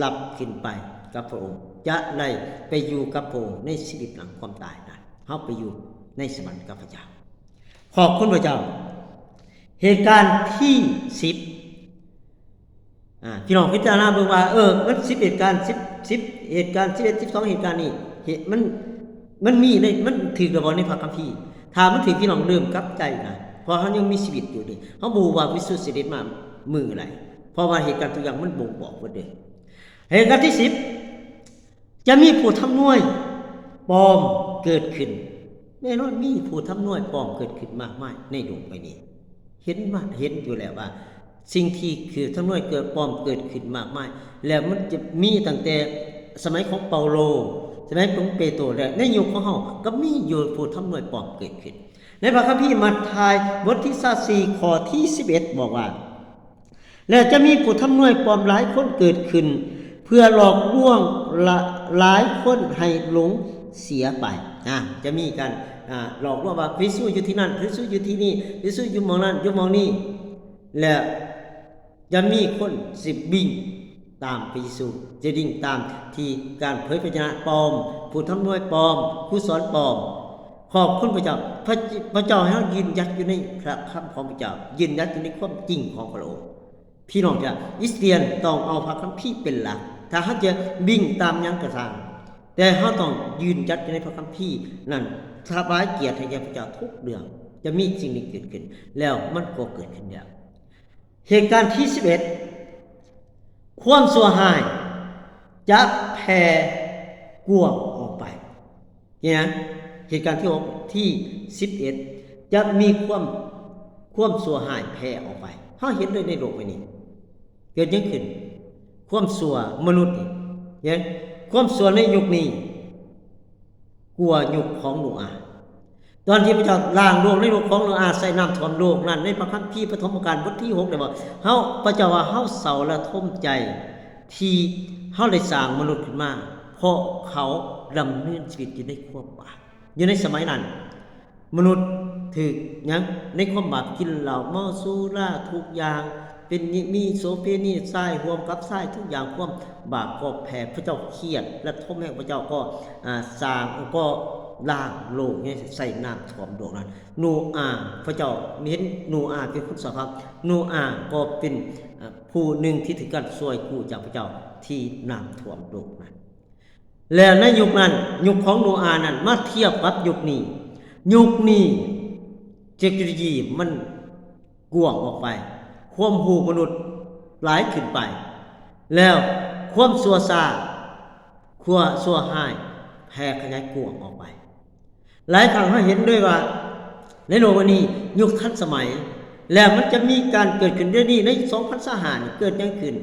ຮັບຂຶ້ນໄປກັບພະອົງ, ຈະໄດ້ໄປຢູ່ກັບພະອົງໃນຊີວິດຫຼັງຄວາມຕາຍນັ້ນ. ເຮົາໄປຢູ່ໃນສະຫວັນກັບພະເຈົ້າ. ຂອບຄຸນພະເຈົ້າ. ເຫດການທີສິບ, ອາ, ພີ່ນ້ອງພິຈາລະນາເບິ່ງວ່າ, ເອີ, ມັນສິບເຫດການ, ສິບ, ສິບເຫດການ, ສິບເອັດ ສິບສອງເຫດການນີ້, ເຫດ, ມັນ, ມັນມີໃນ, ມັນຖືກແລ້ວບໍ່ໃນພະຄຳພີ? ຖ້າມັນຖືກ, ພີ່ນ້ອງເລີ່ມກັບໃຈນະ, ເພາະເຮົາຍັງມີຊີວິດຢູ່ນີ້, ເຮົາບໍ່ຮູ້ວ່າພະເຢຊູສະເດັດມາມື້ໃດ, ເພາະວ່າເຫດການທຸກຢ່າງມັນບົ່ງບອກເບິດເດ້. ເຫດການທີສິບ, ຈະມີຜູ້ທຳນວຍປອມເກີດຂຶ້ນ. ແນ່ນອນ, ມີຜູ້ທຳນວຍປອມເກີດຂຶ້ນມາກມາຍໃນໂລກໃບນີ້. ເຫັນມາ, ເຫັນຢູ່ແລ້ວວ່າສິ່ງທີ່ຄືທຳນວຍເກີດ, ປອມເກີດຂຶ້ນມາກມາຍ, ແລ້ວມັນຈະມີຕັ້ງແຕ່ສະໄໝຂອງເປົາໂລ, ສະໄໝຂອງເປໂຕ, ແລະ ໃນຍຸກຂອງເຮົາກໍມີຢູ່ຜູ້ທຳນວຍປອມເກີດຂຶ້ນ. ໃນພະຄຳພີມັດທາຍ ບົດທີຊາວສີ່ ຂໍ້ທີສິບເອັດ ບອກວ່າ, ແລະ ຈະມີຜູ້ທຳນວຍປອມຫຼາຍຄົນເກີດຂຶ້ນ ເພື່ອຫຼອກລວງຫຼາ, ຫຼາຍຄົນໃຫ້ຫຼົງເສຍໄປ. ອາ, ຈະມີການ, ອາ, ຫຼອກລວງວ່າພະເຢຊູຢູ່ທີ່ນັ້ນ, ພະເຢຊູຢູ່ທີ່ນີ້, ພະເຢຊູຢູ່ໝ່ອງນັ້ນ, ຢູ່ໝ່ອງນີ້, ແລະ ຈະມີຄົນຊິວິ່ງຕາມພະເຢຊູ, ຈະວິ່ງຕາມທີ່ການເຜີຍພະຊະນະປອມ, ຜູ້ທຳນວຍປອມ, ຄູສອນປອມ. ຂອບຄຸນພະເຈົ້າ. ພະ, ພະເຈົ້າໃຫ້ເຮົາຢືນຢັດຢູ່ໃນພະຄຳຂອງພະເຈົ້າ, ຢືນຢັດຢູ່ໃນຄວາມຈິງຂອງພະອົງ. ພີ່ນ້ອງຈະ, ຄຣິສຕຽນຕ້ອງເອົາພະຄຳພີເປັນຫຼັກ. ຖ້າເຮົາຈະວິ່ງຕາມຫຍັງກໍຊ່າງ, ແຕ່ເຮົາຕ້ອງຢືນຢັດຢູ່ໃນພະຄຳພີນັ້ນ, ຖວາຍກຽດໃຫ້ແກ່ພະເຈົ້າທຸກເລື່ອງ. ຈະມີສິ່ງນີ້ເກີດຂຶ້ນ, ແລ້ວມັນກໍເກີດຂຶ້ນແລ້ວ. ເຫດການທີສິບເອັດ, ຄວາມຊົ່ວຮ້າຍຈະແຜ່ກວ້າງອອກໄປ. ເຫັນຫຍັງ? ເຫດການທີຫົກ, ທີສິບເອັດ ຈະມີຄວາມ, ຄວາມຊົ່ວຮ້າຍແຜ່ອອກໄປ. ເຮົາເຫັນເລີຍໃນໂລກໃບນີ້. ເກີດຫຍັງຂຶ້ນ? ຄວາມຊົ່ວມະນຸດນີ້. ເຫັນ? ຄວາມຊົ່ວໃນຍຸກນີ້ ກວ່າຍຸກຂອງໂນອາ. ຕອນທີ່ພະເຈົ້າລ້າງໂລກໃນຍຸກຂອງໂນອາ, ໃສ່ນ້ຳຖ້ວມໂລກນັ້ນ, ໃນພະຄຳພີປະຖົມມະການບົດທີຫົກໄດ້ບອກ, ເຮົາ, ພະເຈົ້າວ່າເຮົາເສົ້າລະທົມໃຈທີ່ເຮົາໄດ້ສ້າງມະນຸດຂຶ້ນມາ, ເພາະເຂົາດຳເນີນຊີວິດຢູ່ໃນຄວາມບາບ. ຢູ່ໃນສະໄໝນັ້ນ, ມະນຸດຖືກຫຍັງ? ໃນຄວາມບາບ, ກິນເຫຼົ້າ, ເມົາສຸລາ, ທຸກຢ່າງ, ເປັນນິ, ມີໂສເພນີ, ຊາຍຮ່ວມກັບຊາຍ, ທຸກຢ່າງຄວາມບາບກໍແຜ່. ພະເຈົ້າຄຽດ ແລະ ທົນແຮງ, ພະເຈົ້າກໍ, ອາ, ສ້າງ, ກໍລ້າງໂລກ, ໃສ່ນ້ຳຖ້ວມໂລກນັ້ນ. ໂນອາ, ພະເຈົ້າເຫັນໂນອາເປັນຄົນຊອບທຳ, ໂນອາກໍເປັນ, ອາ, ຜູ້ໜຶ່ງທີ່ຖືກການຊ່ວຍກູ້ຈາກພະເຈົ້າທີ່ນ້ຳຖ້ວມໂລກນັ້ນ. ແລ້ວໃນຍຸກນັ້ນ, ຍຸກຂອງໂນອານັ້ນ ມາທຽບກັບຍຸກນີ້, ຍຸກນີ້ເທັກໂນໂລຢີມັນກວ້າງອອກໄປ, ຄວາມຮູ້ມະນຸດຫຼາຍຂຶ້ນໄປ, ແລ້ວຄວາມຊົ່ວຊ້າ, ຄວາມຊົ່ວຮ້າຍແຜ່ຂະຫຍາຍກວ້າງອອກໄປ. ຫຼາຍຄັ້ງເຮົາເຫັນເລີຍວ່າ ໃນໂລກອັນນີ້ ຍຸກທັນສະໄໝ ແລ້ວມັນຈະມີການເກີດຂຶ້ນດຽວນີ້ ໃນສອງພັນຊາວຫ້ານີ້ ເກີດຫຍັງຂຶ້ນ?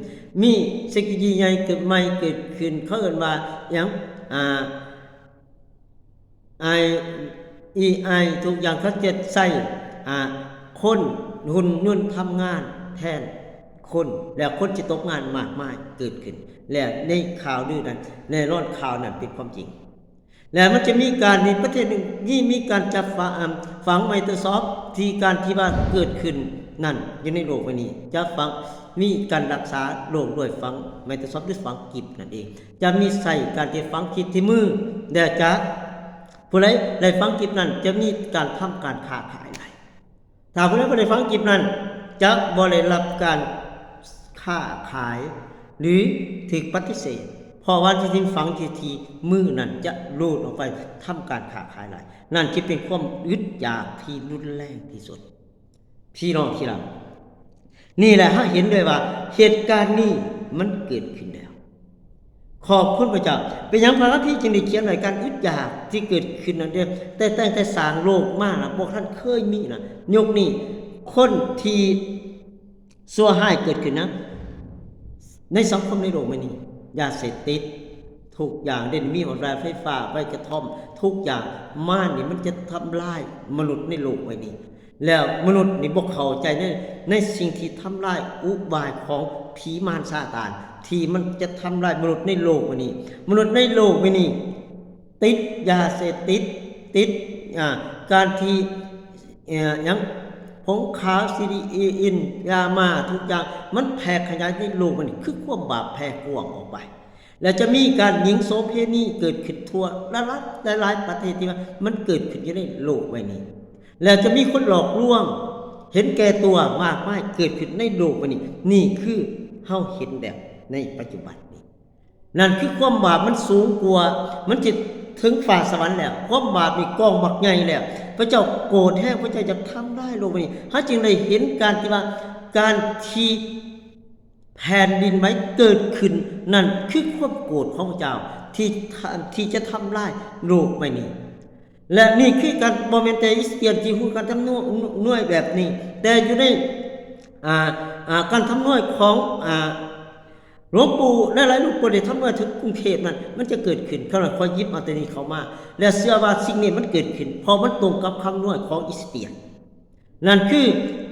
ມີເທັກໂນໂລຢີໃຫຍ່ເກີດໃໝ່ເກີດຂຶ້ນ ເຂົາເອີ້ນວ່າຫຍັງ? ອາ ໄອ ເອໄອ ທຸກຢ່າງເຂົາຈະໃຊ້ ອາ ຄົນ ຫຸ່ນຍົນທຳງານແທນຄົນ ແລ້ວຄົນຈະຕົກງານມາກມາຍເກີດຂຶ້ນ ແລ້ວໃນຂ່າວລືນັ້ນ ແນ່ນອນຂ່າວນັ້ນເປັນຄວາມຈິງ. ແລ້ວມັນຈະມີການ ມີປະເທດໜຶ່ງ ມີ ມີການຈັດຝັງ ອາ ຝັງ Microsoft ທີ່ການທີ່ວ່າເກີດຂຶ້ນນັ້ນຢູ່ໃນໂລກໃບນີ້ ຈະຝັງ ມີການລັກສາໂລກດ້ວຍຝັງ Microsoft ຫຼື ຝັງກິບນັ້ນເອງ ຈະມີໃຊ້ການທີ່ຝັງກິບທີ່ມື ແລ້ວຈະ ຜູ້ໃດໄດ້ຟັງຄລິບນັ້ນ ຈະມີການທຳການຄ້າຂາຍຫຼາຍ. ຖ້າຜູ້ໃດບໍ່ໄດ້ຟັງຄລິບນັ້ນ ຈະບໍ່ໄດ້ຮັບການຄ້າຂາຍ ຫຼື ຖືກປະຕິເສດ, ເພາະວ່າທີ່ດິນຝັງທີ່ທີ່ມື້ນັ້ນຈະຮູດອອກໄປທຳການຄ້າຂາຍຫຼາຍ. ນັ້ນຈະເປັນຄວາມອຶດຢາກທີ່ຮຸນແຮງທີ່ສຸດ. ພີ່ນ້ອງທີ່ຮັກ, ນີ້ແຫຼະ ເຮົາເຫັນໄດ້ວ່າເຫດການນີ້ມັນເກີດຂຶ້ນແລ້ວ. ຂອບຄຸນພະເຈົ້າ. ເປັນຫຍັງພະຄຳພີຈຶ່ງໄດ້ຂຽນໄວ້ການອຶດຢາກທີ່ເກີດຂຶ້ນນັ້ນເດ້? ແຕ່ ຕັ້ງແຕ່ສ້າງໂລກມານະ ບໍ່ທັນເຄີຍມີນະ. ຍຸກນີ້ຄົນທີ່ຊົ່ວຮ້າຍເກີດຂຶ້ນນະ ໃນສັງຄົມໃນໂລກໃບນີ້. ຢາເສບຕິດ ທຸກຢ່າງ ເດ ມີຮອດ ຢາໄຟຟ້າ ໃບກະທ່ອມ ທຸກຢ່າງ ມານີ້ມັນຈະທຳລາຍມະນຸດໃນໂລກໃບນີ້. ແລ້ວມະນຸດນີ້ບໍ່ເຂົ້າໃຈໃນ ໃນສິ່ງທີ່ທຳລາຍອຸບາຍຂອງຜີມານຊາຕານ ທີ່ມັນຈະທຳລາຍມະນຸດໃນໂລກໃບນີ້. ມະນຸດໃນໂລກໃບນີ້ຕິດຢາເສບຕິດ ຕິດ ອ່າ ການທີ່ ເອີ ຫຍັງ ຜົງຂາວ ຊີດີອີເອັນ ຢາມາ ທຸກຢ່າງ ມັນແຜ່ຂະຫຍາຍໃນໂລກໃບນີ້ ຄືຄວາມບາບແຜ່ກວ້າງອອກໄປ. ແລະ ຈະມີການຍິງໂສເພນີເກີດຂຶ້ນທົ່ວຫຼາຍໆ ຫຼາຍໆປະເທດ ທີ່ວ່າມັນເກີດຂຶ້ນຢູ່ໃນໂລກໃບນີ້. ແລະ ຈະມີຄົນຫຼອກລວງ ເຫັນແກ່ຕົວມາກມາຍເກີດຂຶ້ນໃນໂລກໃບນີ້. ນີ້ຄືເຮົາເຫັນແລ້ວໃນປັດຈຸບັນນີ້. ນັ້ນຄືຄວາມບາບມັນສູງກວ່າ ມັນຈະເຖິງຟ້າສະຫວັນແລ້ວ. ຄວາມບາບນີ້ກອງບັກໃຫຍ່ແລ້ວ. ພະເຈົ້າໂກດແຮງ, ພະເຈົ້າຢາກທຳລາຍໂລກໃບນີ້. ເຮົາຈຶ່ງໄດ້ເຫັນການທີ່ວ່າ ການທີ່ ແຜ່ນດິນໄຫວເກີດຂຶ້ນນັ້ນ ຄືຄວາມໂກດຂອງພະເຈົ້າທີ່ ທີ່ຈະທຳລາຍໂລກໃບນີ້. ແລະ ນີ້ຄືການ ບໍ່ແມ່ນແຕ່ຄຣິສຕຽນທີ່ຮູ້ການທຳນວຍແບບນີ້, ແຕ່ຢູ່ໃນ ອ່າ ອ່າ ການທຳນວຍຂອງ ອ່າ ຫຼວງປູ່ຫຼາຍໆ ຫຼວງປູ່ໄດ້ທຳນວຍເຖິງກຸງເທບນັ້ນ ມັນຈະເກີດຂຶ້ນ. ຂ້າພະເຈົ້າຂໍຢິບເອົາຕົວນີ້ເຂົ້າມາ ແລະ ເຊື່ອວ່າສິ່ງນີ້ມັນເກີດຂຶ້ນ ເພາະມັນຕົງກັບຄຳນວຍຂອງຄຣິສຕຽນ. ນັ້ນຄື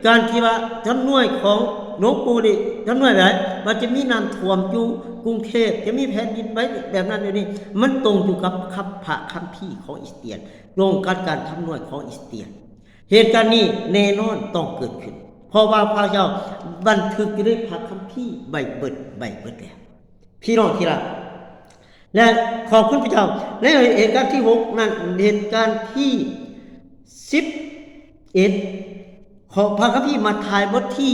ການທີ່ວ່າຄຳນວຍຂອງຫຼວງປູ່ນີ້ ຄຳນວຍໄດ້ວ່າຈະມີນ້ຳຖ້ວມຢູ່ກຸງເທບ, ຈະມີແຜ່ນດິນໄຫວແບບນັ້ນແບບນີ້, ມັນຕົງຢູ່ກັບຄຳ ພະຄຳພີຂອງຄຣິສຕຽນ, ຕົງກັບການຄຳນວຍຂອງຄຣິສຕຽນ. ເຫດການນີ້ແນ່ນອນຕ້ອງເກີດຂຶ້ນ, ເພາະວ່າພະເຈົ້າບັນທຶກຢູ່ໃນພະຄຳພີໄວ້ເບິດ, ໄວ້ເບິດແລ້ວ. ພີ່ນ້ອງທີ່ຮັກ ແລະ ຂອບຄຸນພະເຈົ້າ. ໃນເຫດການທີຫົກນັ້ນ, ເຫດການທີສິບເອັດ ຂອງພະຄຳພີມັດທາຍ ບົດທີ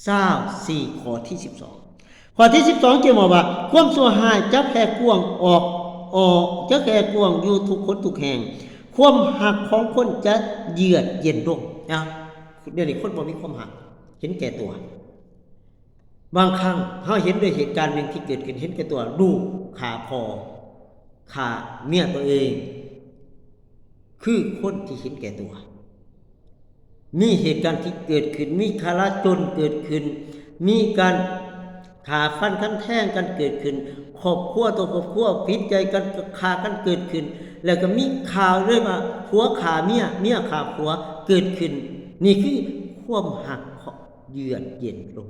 ຊາວສີ່ ຂໍ້ທີສິບສອງ. ຂໍ້ທີສິບສອງ ຈະບອກວ່າ ຄວາມຊົ່ວຮ້າຍຈະແຜ່ກວ້າງອອກ, ອອກ, ຈະແຜ່ກວ້າງຢູ່ທຸກຄົນທຸກແຫ່ງ, ຄວາມຮັກຂອງຄົນຈະເຍືອດເຢັນລົງ. ນະ, ດຽວນີ້ຄົນບໍ່ມີຄວາມຮັກ, ເຫັນແກ່ຕົວ. ບາງຄັ້ງເຮົາເຫັນດ້ວຍເຫດການໜຶ່ງທີ່ເກີດຂຶ້ນ, ເຫັນແກ່ຕົວ, ລູກຂ້າພໍ່, ຂ້າເມຍຕົວເອງ, ຄືຄົນທີ່ເຫັນແກ່ຕົວ. ມີເຫດການທີ່ເກີດຂຶ້ນ, ມີຈະລາຈົນເກີດຂຶ້ນ, ມີການຂ້າຟັນຂັນແທງກັນເກີດຂຶ້ນ, ຄອບຄົວຕໍ່ຄອບຄົວຜິດໃຈກັນ, ຂ້າກັນເກີດຂຶ້ນ, ແລ້ວກໍມີຂ່າວເລີຍວ່າຜົວຂ້າເມຍ, ເມຍຂ້າຜົວເກີດຂຶ້ນ. ນີ້ຄືຄວາມຮັກເຍືອດເຢັນລົງ.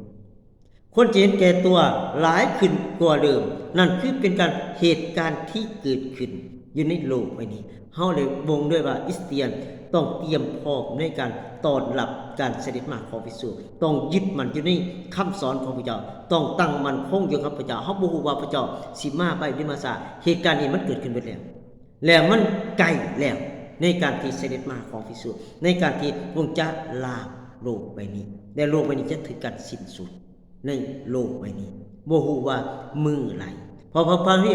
ຄົນຈະເຫັນແກ່ຕົວຫຼາຍຂຶ້ນກວ່າເດີມ. ນັ້ນຄືເປັນການ ເຫດການທີ່ເກີດຂຶ້ນຢູ່ໃນໂລກໃບນີ້. ເຮົາໄດ້ບົ່ງດ້ວຍວ່າຄຣິສຕຽນຕ້ອງຕຽມພ້ອມໃນການຕ້ອນຮັບການສະເດັດມາຂອງພະເຢຊູ, ຕ້ອງຍຶດໝັ້ນຢູ່ໃນຄຳສອນຂອງພະເຈົ້າ, ຕ້ອງຕັ້ງໝັ້ນຄົງຢູ່ກັບພະເຈົ້າ. ເຮົາບໍ່ຮູ້ວ່າພະເຈົ້າຊິມາໄວຫຼືມາຊ້າ. ເຫດການນີ້ມັນເກີດຂຶ້ນເບິດແລ້ວ ແລະ ມັນໃກ້ແລ້ວໃນການທີ່ສະເດັດມາຂອງພະເຢຊູ, ໃນການທີ່ພະອົງຈະລ້າງໂລກໃບນີ້ ແລະ ໂລກໃບນີ້ຈະຖືກການສິ້ນສຸດ. ໃນໂລກໃບນີ້ ບໍ່ຮູ້ວ່າມື້ໃດ. ເພາະພະຄຳພີ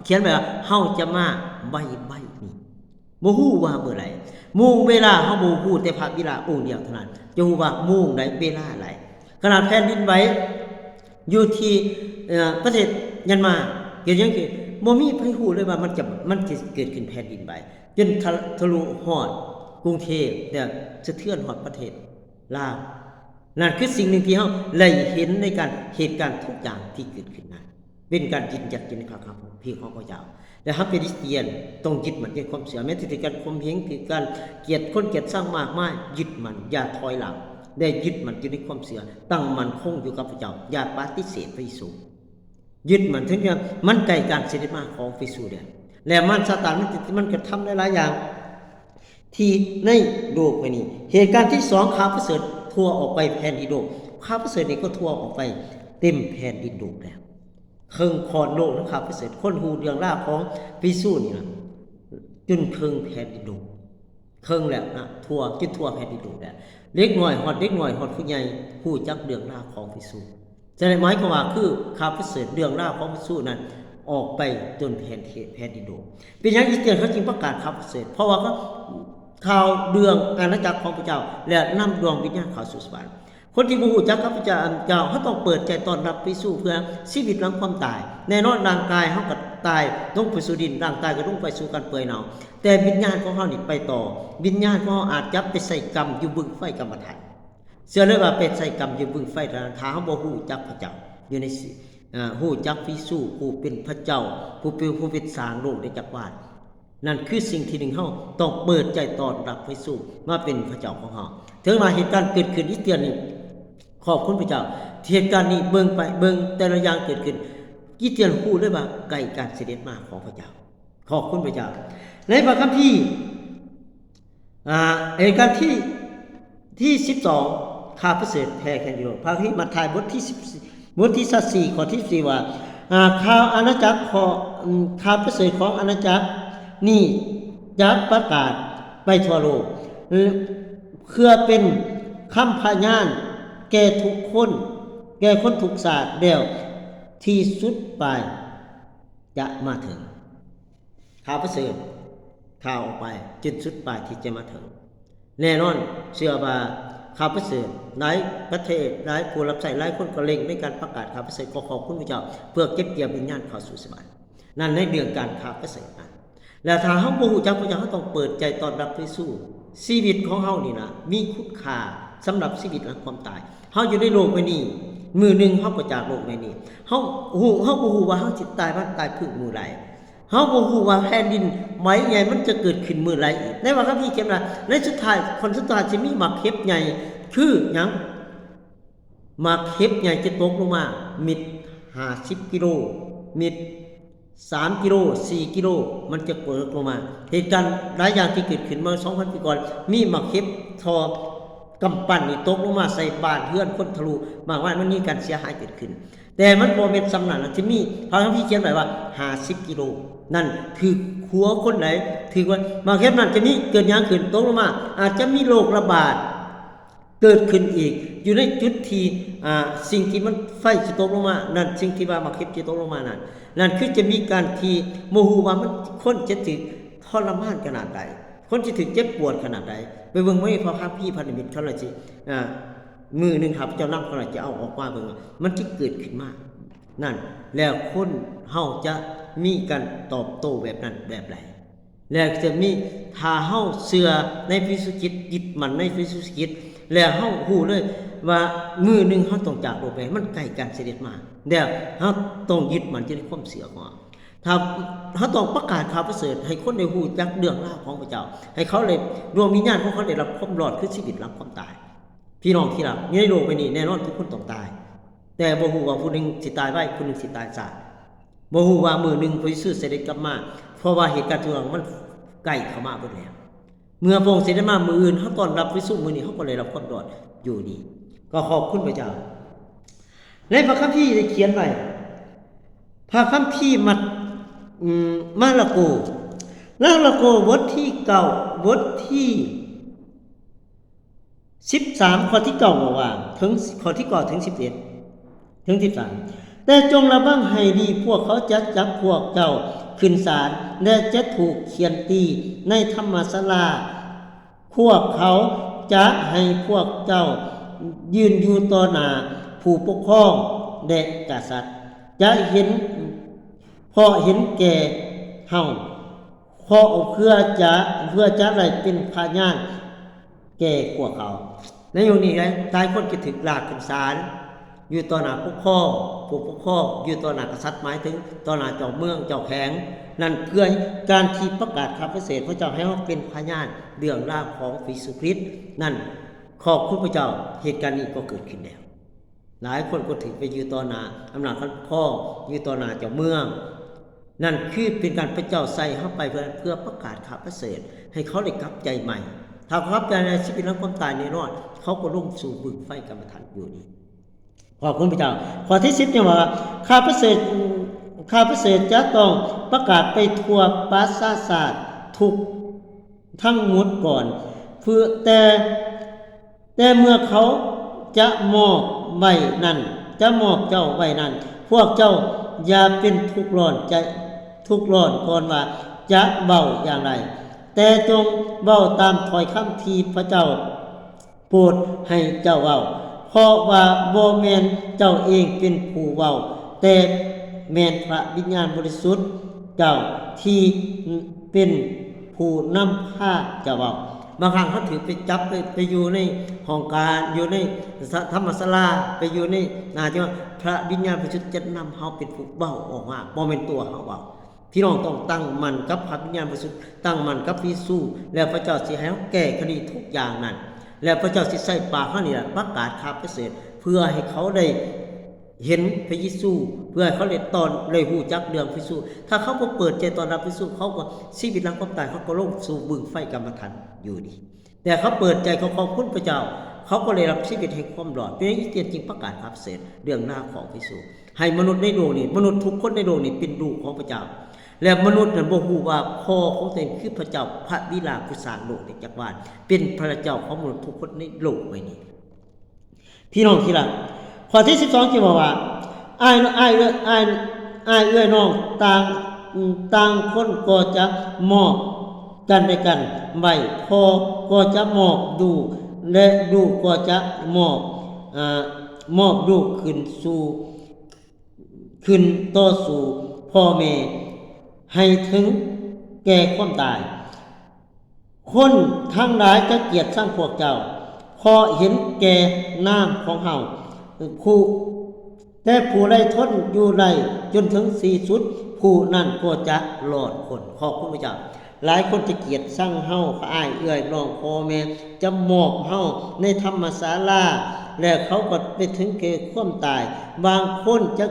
ຂຽນໄວ້ວ່າ ເຮົາຈະມາໄວໆນີ້ ບໍ່ຮູ້ວ່າມື້ໃດ. ໂມງເວລາເຮົາບໍ່ຮູ້, ແຕ່ພະບິດາອົງດຽວເທົ່ານັ້ນຈະຮູ້ວ່າໂມງໃດ, ເວລາໃດ. ຂະໜາດແຜ່ນດິນໄຫວຢູ່ທີ່ ເອີ ປະເທດມຽນມາ ເກີດຫຍັງຂຶ້ນ, ບໍ່ມີໃຜຮູ້ເລີຍວ່າມັນຈະ, ມັນຈະເກີດຂຶ້ນແຜ່ນດິນໄຫວ ຈົນທະ, ທະລຸຮອດກຸງເທບ ແລະ ສະເທືອນຮອດປະເທດລາວ. ນັ້ນຄືສິ່ງໜຶ່ງທີ່ເຮົາໄດ້ເຫັນໃນການ, ເຫດການທຸກຢ່າງທີ່ເກີດຂຶ້ນນັ້ນ ເປັນການຢືນຢັນຢູ່ໃນພະຄຳພີຂອງພະເຈົ້າ. ແລະ ເຮົາເປັນຄຣິສຕຽນຕ້ອງຍຶດໝັ້ນໃນຄວາມເຊື່ອ, ແມ້ຖືກການຂົ່ມເຫງ, ຖືກການກຽດຄົນກຽດຊັງມາກມາຍ, ຍຶດໝັ້ນ, ຢ່າຖອຍຫຼັງ, ແລະ ຍຶດໝັ້ນຢູ່ໃນຄວາມເຊື່ອ, ຕັ້ງໝັ້ນຄົງຢູ່ກັບພະເຈົ້າ, ຢ່າປະຕິເສດພະເຢຊູ. ຍຶດໝັ້ນເຖິງວ່າມັນໃກ້ການສະເດັດມາຂອງພະເຢຊູແລ້ວ. ແລະ ມານຊາຕານມັນ, ມັນກະທຳຫຼາຍໆຢ່າງ ທີ່ໃນໂລກໃບນີ້. ເຫດການທີສອງ ຂ່າວປະເສີດທົ່ວອອກໄປແຜ່ນດິນໂລກ. ຂ່າວປະເສີດນີ້ກໍທົ່ວອອກໄປເຕັມແຜ່ນດິນໂລກແລ້ວ. ເຄິ່ງຂອດໂລກນະຂ່າວປະເສີດ. ຄົນຮູ້ເລື່ອງລາວຂອງພະເຢຊູນີ້ນະ ຈົນເຄິ່ງແຜ່ນດິນໂລກ, ເຄິ່ງແລ້ວນະ, ທົ່ວ, ຈົນທົ່ວແຜ່ນດິນໂລກແລ້ວ. ເດັກນ້ອຍຮອດເດັກນ້ອຍ ຮອດຜູ້ໃຫຍ່ ຮູ້ຈັກເລື່ອງລາວຂອງພະເຢຊູ. ສະນັ້ນໝາຍຄວາມວ່າ ຄືຂ່າວປະເສີດເລື່ອງລາວຂອງພະເຢຊູນັ້ນ ອອກໄປຈົນແຜ່ນ, ແຜ່ນດິນໂລກ. ເປັນຫຍັງຄຣິສຕຽນເຂົາຈຶ່ງປະກາດຂ່າວປະເສີດ? ເພາະວ່າເຂົາ ຂ່າວເລື່ອງອານາຈັກຂອງພະເຈົ້າ ແລະ ນຳດວງວິນຍານເຂົ້າສູ່ສະຫວັນ. ຄົນທີ່ບໍ່ຮູ້ຈັກກັບພະເຈົ້າ, ເຈົ້າ, ເຮົາຕ້ອງເປີດໃຈຕ້ອນຮັບພະເຢຊູເພື່ອຊີວິດຫຼັງຄວາມຕາຍ. ແນ່ນອນ, ຮ່າງກາຍເຮົາກໍຕາຍລົງໄປສູ່ດິນ, ຮ່າງກາຍກໍລົງໄປສູ່ການເປື່ອຍເນົ່າ, ແຕ່ວິນຍານຂອງເຮົານີ້ໄປຕໍ່. ວິນຍານຂອງເຮົາອາດຈະໄປໃສ່ກຳຢູ່ບຶງໄຟກຳມະທັນ. ເຊື່ອເລີຍວ່າໄປໃສ່ກຳຢູ່ບຶງໄຟນັ້ນ, ຖ້າເຮົາບໍ່ຮູ້ຈັກພະເຈົ້າຢູ່ໃນ, ເອີ, ຮູ້ຈັກພະເຢຊູຜູ້ເປັນພະເຈົ້າ, ຜູ້ເປັນ, ຜູ້ເປັນສ້າງໂລກ ແລະ ຈັກກະວານ. ນັ້ນຄືສິ່ງທີໜຶ່ງ, ເຮົາຕ້ອງເປີດໃຈຕ້ອນຮັບພະເຢຊູມາເປັນພະເຈົ້າຂອງເຮົາ. ເຖິງວ່າເຫດການເກີດຂຶ້ນ, ຄຣິສຕຽນນີ້ຂອບຄຸນພະເຈົ້າ, ເຫດການນີ້ເບິ່ງໄປ, ເບິ່ງແຕ່ລະຢ່າງເກີດຂຶ້ນ, ຄຣິສຕຽນຮູ້ເລີຍວ່າໃກ້ການສະເດັດມາຂອງພະເຈົ້າ. ຂອບຄຸນພະເຈົ້າ. ໃນພະຄຳພີ, ອ່າ, ເຫດການທີ, ທີສິບສອງ, ຂ່າວປະເສີດແຜ່ແຂງຢູ່ໂລກ. ພະຄຳພີມັດທາຍ ບົດທີສິບ, ບົດທີຊາວສີ່ ຂໍ້ທີສິບສີ່ ວ່າ, ອ່າ, ຂ່າວອານາຈັກຂອງ, ອືມ, ຂ່າວປະເສີດຂອງອານາຈັກນີ້ຈະປະກາດໄປທົ່ວໂລກ ເພື່ອເປັນຄຳພະຍານແກ່ທຸກຄົນ, ແກ່ຄົນທຸກຊາດ, ແລ້ວທີ່ສຸດປາຍຈະມາເຖິງ. ຂ່າວປະເສີດ, ຂ່າວອອກໄປຈົນສຸດປາຍທີ່ຈະມາເຖິງ. ແນ່ນອນ, ເຊື່ອວ່າຂ່າວປະເສີດ, ຫຼາຍປະເທດ, ຫຼາຍຜູ້ຮັບໃຊ້, ຫຼາຍຄົນກໍເລັ່ງໃນການປະກາດຂ່າວປະເສີດ. ຂໍຂອບຄຸນພະເຈົ້າເພື່ອເກັບກ່ຽວວິນຍານເຂົ້າສູ່ສະຫວັນ. ນັ້ນໃນເລື່ອງການຂ່າວປະເສີດນັ້ນ. ແລະ ຖ້າເຮົາບໍ່ຮູ້ຈັກພະເຈົ້າ, ເຮົາຕ້ອງເປີດໃຈຕ້ອນຮັບພະເຢຊູ. ຊີວິດຂອງເຮົານີ້ນະ ມີຄຸນຄ່າສຳລັບຊີວິດຫຼັງຄວາມຕາຍ. ເຮົາຢູ່ໃນໂລກໃບນີ້, ມື້ໜຶ່ງເຮົາກໍຈາກໂລກໃບນີ້. ເຮົາຮູ້, ເຮົາບໍ່ຮູ້ວ່າເຮົາຊິຕາຍວັນຕາຍພຶ້ງມື້ໃດ. ເຮົາບໍ່ຮູ້ວ່າແຜ່ນດິນໃບໃຫຍ່ມັນຈະເກີດຂຶ້ນມື້ໃດອີກ. ໃນພະຄຳພີຂຽນວ່າ ໃນສຸດທ້າຍ, ຜົນສຸດທ້າຍຊິມີໝາກເຫັບໃຫຍ່ ຄືຫຍັງ? ໝາກເຫັບໃຫຍ່ຈະຕົກລົງມາ ເມັດຫ້າສິບກິໂລ, ເມັດສາມກິໂລ, ສີ່ກິໂລ, ມັນຈະຕົກລົງມາ. ເຫດການຫຼາຍຢ່າງທີ່ເກີດຂຶ້ນເມື່ອສອງພັນປີກ່ອນ, ມີໝາກເຫັບທໍ່ກຳປັ່ນນີ້ຕົກລົງມາໃສ່ບ້ານເຮືອນຄົນທະລຸມາກມາຍ, ມັນມີການເສຍຫາຍເກີດຂຶ້ນ. ແຕ່ມັນບໍ່ແມ່ນສ່ຳນັ້ນນະ, ທີ່ມີພະຄຳພີຂຽນໄວ້ວ່າຫ້າສິບກິໂລ. ນັ້ນຖືກຫົວຄົນໃດ, ຖືກວ່າໝາກເຫັບນັ້ນຈະມີເກີດຫຍັງຂຶ້ນ, ຕົກລົງມາ, ອາດຈະມີໂລກລະບາດເກີດຂຶ້ນອີກ ຢູ່ໃນຈຸດທີ່, ອ່າ, ສິ່ງທີ່ມັນ, ໄຟຊິຕົກລົງມານັ້ນ, ສິ່ງທີ່ວ່າໝາກເຫັບຊິຕົກລົງມານັ້ນ, ນັ້ນຄືຈະມີການທີ່ບໍ່ຮູ້ວ່າມັນ, ຄົນຈະຖືກທໍລະມານຂະໜາດໃດ, ຄົນຈະຖືກເຈັບປວດຂະໜາດໃດ. ໄປເບິ່ງໃນພະຄຳພີພັນທະມິດ, ເຂົາລະຊິ, ອ່າ, ມື້ໜຶ່ງຂ້າພະເຈົ້ານຳເຂົາລະຈະເອົາອອກມາເບິ່ງວ່າມັນຈະເກີດຂຶ້ນມານັ້ນ, ແລ້ວຄົນເຮົາຈະມີການຕອບໂຕ້ແບບນັ້ນແບບໃດ? ແລ້ວຈະມີ, ຖ້າເຮົາເຊື່ອໃນພະເຢຊູຄຣິດ, ຍຶດໝັ້ນໃນພະເຢຊູຄຣິດ, ແລ້ວເຮົາຮູ້ເລີຍວ່າມື້ໜຶ່ງເຮົາຕ້ອງຈາກໂລກໄປ, ມັນໃກ້ການສະເດັດມາ, ແລ້ວເຮົາຕ້ອງຍຶດໝັ້ນຢູ່ໃນຄວາມເຊື່ອຂອງເຮົາ. ຖ້າເຮົາຕ້ອງປະກາດຂ່າວປະເສີດໃຫ້ຄົນໄດ້ຮູ້ຈັກເລື່ອງລາວຂອງພະເຈົ້າ, ໃຫ້ເຂົາໄດ້, ດວງວິນຍານຂອງເຂົາໄດ້ຮັບຄວາມລອດ, ຄືຊີວິດຫຼັງຄວາມຕາຍ. ພີ່ນ້ອງທີ່ຮັກ, ໃນໂລກໃບນີ້ແນ່ນອນທຸກຄົນຕ້ອງຕາຍ, ແຕ່ບໍ່ຮູ້ວ່າຜູ້ໜຶ່ງຊິຕາຍໄວ, ຜູ້ໜຶ່ງຊິຕາຍຊ້າ, ບໍ່ຮູ້ວ່າມື້ໜຶ່ງພະເຢຊູສະເດັດກັບມາ, ເພາະວ່າເຫດການທຸກຢ່າງມັນໃກ້ເຂົ້າມາເບິດແລ້ວ. ເມື່ອພະອົງສະເດັດມາມື້ອື່ນ, ເຮົາຕ້ອນຮັບພະເຢຊູມື້ນີ້, ເຮົາກໍໄດ້ຮັບຄວາມລອດຢູ່ນີ້. ກໍຂອບຄຸນພະເຈົ້າ. ໃນພະຄຳພີໄດ້ຂຽນໄວ້, ພະຄຳພີມັດ, ອືມ, ມາລະໂກ, ມາລະໂກ ບົດທີເກົ້າ, ບົດທີ ສິບສາມ ຂໍ້ທີເກົ້າ ບອກວ່າ, ເຖິງຂໍ້ທີເກົ້າເຖິງສິບເອັດ, ເຖິງສິບສາມ, ແຕ່ຈົ່ງລະວັງໃຫ້ດີ, ພວກເຂົາຈະຈັບພວກເຈົ້າຂຶ້ນສານ ແລະ ຈະຖືກຂ້ຽນຕີໃນທຳມະສາລາ. ພວກເຂົາຈະໃຫ້ພວກເຈົ້າຢືນຢູ່ຕໍ່ໜ້າຜູ້ປົກຄອງ ແລະ ກະສັດ, ຈະເຫັນ, ເພາະເຫັນແກ່ເຮົາ, ເພາະເພື່ອຈະ, ເພື່ອຈະໄດ້ເປັນພະຍານແກ່ພວກເຂົາ. ໃນຍຸກນີ້ ຫຼາຍຄົນຈະຖືກລາກຂຶ້ນສານ ຢູ່ຕໍ່ໜ້າປົກຄອງ, ຜູ້ປົກຄອງ, ຢູ່ຕໍ່ໜ້າກະສັດ, ໝາຍເຖິງຕໍ່ໜ້າເຈົ້າເມືອງ, ເຈົ້າແຂວງ. ນັ້ນເພື່ອການທີ່ປະກາດຂ່າວປະເສີດຂອງເຈົ້າ ໃຫ້ເຮົາເປັນພະຍານເລື່ອງລາວຂອງພະເຢຊູຄຣິດນັ້ນ. ຂອບຄຸນພະເຈົ້າ, ເຫດການນີ້ກໍເກີດຂຶ້ນແລ້ວ. ຫຼາຍຄົນກໍຖືກໄປຢູ່ຕໍ່ໜ້າອຳນາດການປົກຄອງ, ຢູ່ຕໍ່ໜ້າເຈົ້າເມືອງ. ນັ້ນຄືເປັນການພະເຈົ້າໃສ່ເຮົາໄປເພື່ອ, ເພື່ອປະກາດຂ່າວປະເສີດໃຫ້ເຂົາໄດ້ກັບໃຈໃໝ່. ຖ້າເຂົາກັບໃຈໃນຊີວິດຫຼັງຄວາມຕາຍແນ່ນອນ, ເຂົາກໍລົງສູ່ບຶງໄຟກຳມະທັນຢູ່ນີ້. ຂອບຄຸນພະເຈົ້າ. ຂໍ້ທີສິບ ຍັງວ່າ, ຂ່າວປະເສີດ, ຂ່າວປະເສີດຈະຕ້ອງປະກາດໄປທົ່ວປະຊາຊາດ, ໂທ ທຸກທັງໝົດກ່ອນ ເພື່ອ ແຕ່ ແຕ່ເມື່ອເຂົາຈະມອບໄວ້ນັ້ນ ຈະມອບເຈົ້າໄວ້ນັ້ນ ພວກເຈົ້າຢ່າເປັນທຸກຮ້ອນໃຈ ທຸກຮ້ອນກ່ອນວ່າຈະເວົ້າຢ່າງໃດ, ແຕ່ຈົ່ງເວົ້າຕາມຖ້ອຍຄຳທີ່ພະເຈົ້າໂປດໃຫ້ເຈົ້າເວົ້າ, ເພາະວ່າບໍ່ແມ່ນເຈົ້າເອງເປັນຜູ້ເວົ້າ, ແຕ່ແມ່ນພະວິນຍານບໍລິສຸດເຈົ້າທີ່ເປັນຜູ້ນຳພາເຈົ້າເວົ້າ. ບາງຄັ້ງເຮົາຖືກໄປຈັບ ໄປ ໄປຢູ່ໃນຫ້ອງການ ຢູ່ໃນທຳມະສາລາ ໄປຢູ່ໃນໜ້າທີ່ວ່າ ພະວິນຍານບໍລິສຸດຈະນຳເຮົາເປັນຜູ້ເວົ້າອອກມາ, ບໍ່ແມ່ນຕົວເຮົາເວົ້າ. ພີ່ນ້ອງຕ້ອງຕັ້ງໝັ້ນກັບພະວິນຍານບໍລິສຸດ, ຕັ້ງໝັ້ນກັບພະເຢຊູ, ແລ້ວພະເຈົ້າຊິໃຫ້ເຮົາແກ້ຄະດີທຸກຢ່າງນັ້ນ, ແລ້ວພະເຈົ້າຊິໃຊ້ປາກເຮົານີ້ລະປະກາດຂ່າວປະເສີດ ເພື່ອໃຫ້ເຂົາໄດ້ເຫັນພະເຢຊູ, ເພື່ອໃຫ້ເຂົາໄດ້ຕ້ອນ ໄດ້ຮູ້ຈັກເລື່ອງພະເຢຊູ. ຖ້າເຂົາບໍ່ເປີດໃຈຕ້ອນຮັບພະເຢຊູ, ເຂົາກໍ ຊີວິດຫຼັງຄວາມຕາຍ ເຂົາກໍລົງສູ່ບຶງໄຟກຳມະຖັນຢູ່ດີ. ແຕ່ເຂົາເປີດໃຈ ເຂົາຂອບຄຸນພະເຈົ້າ, ເຂົາກໍໄດ້ຮັບຊີວິດແຫ່ງຄວາມລອດ. ເປັນຫຍັງ ຄຣິສຕຽນຈຶ່ງປະກາດຂ່າວປະເສີດເລື່ອງລາວຂອງພະເຢຊູ ໃຫ້ມະນຸດໃນໂລກນີ້, ມະນຸດທຸກຄົນໃນໂລກນີ້ເປັນລູກຂອງພະເຈົ້າ. ແລະ ມະນຸດນັ້ນບໍ່ຮູ້ວ່າພໍ່ຂອງຕົນເອງຄືພະເຈົ້າ, ພະບິດາຜູ້ສ້າງໂລກແລະຈັກກະວານ, ເປັນພະເຈົ້າຂອງມະນຸດທຸກຄົນໃນໂລກໃບນີ້. ພີ່ນ້ອງທີ່ລັກ, ຂໍ້ທີສິບສອງ ຈະບອກວ່າ ອ້າຍ ອ້າຍ ອ້າຍ ອ້າຍເອື້ອຍນ້ອງຕ່າງ ຕ່າງຄົນກໍຈະມອບກັນແລະກັນໄວ້, ພໍ່ກໍຈະມອບລູກ ແລະ ລູກກໍຈະມອບ ອາ ມອບລູກຂຶ້ນສູ່ ຂຶ້ນຕໍ່ສູ້ພໍ່ແມ່ໃຫ້ເຖິງແກ່ຄວາມຕາຍ. ຄົນທັງຫຼາຍຈະກຽດຊັງພວກເຈົ້າ ເພາະເຫັນແກ່ນາມຂອງເຮົາ, ຜູ້ ແຕ່ຜູ້ໃດທົນຢູ່ໄດ້ຈົນເຖິງທີ່ສຸດ, ຜູ້ນັ້ນກໍຈະລອດພົ້ນ. ຂອບຄຸນພະເຈົ້າ. ຫຼາຍຄົນຈະກຽດຊັງເຮົາ, ອ້າຍເອື້ອຍນ້ອງພໍ່ແມ່ຈະມອບເຮົາໃນທຳມະສາລາ ແລະ ເຂົາກໍໄປເຖິງແກ່ຄວາມຕາຍ. ບາງຄົນຈະ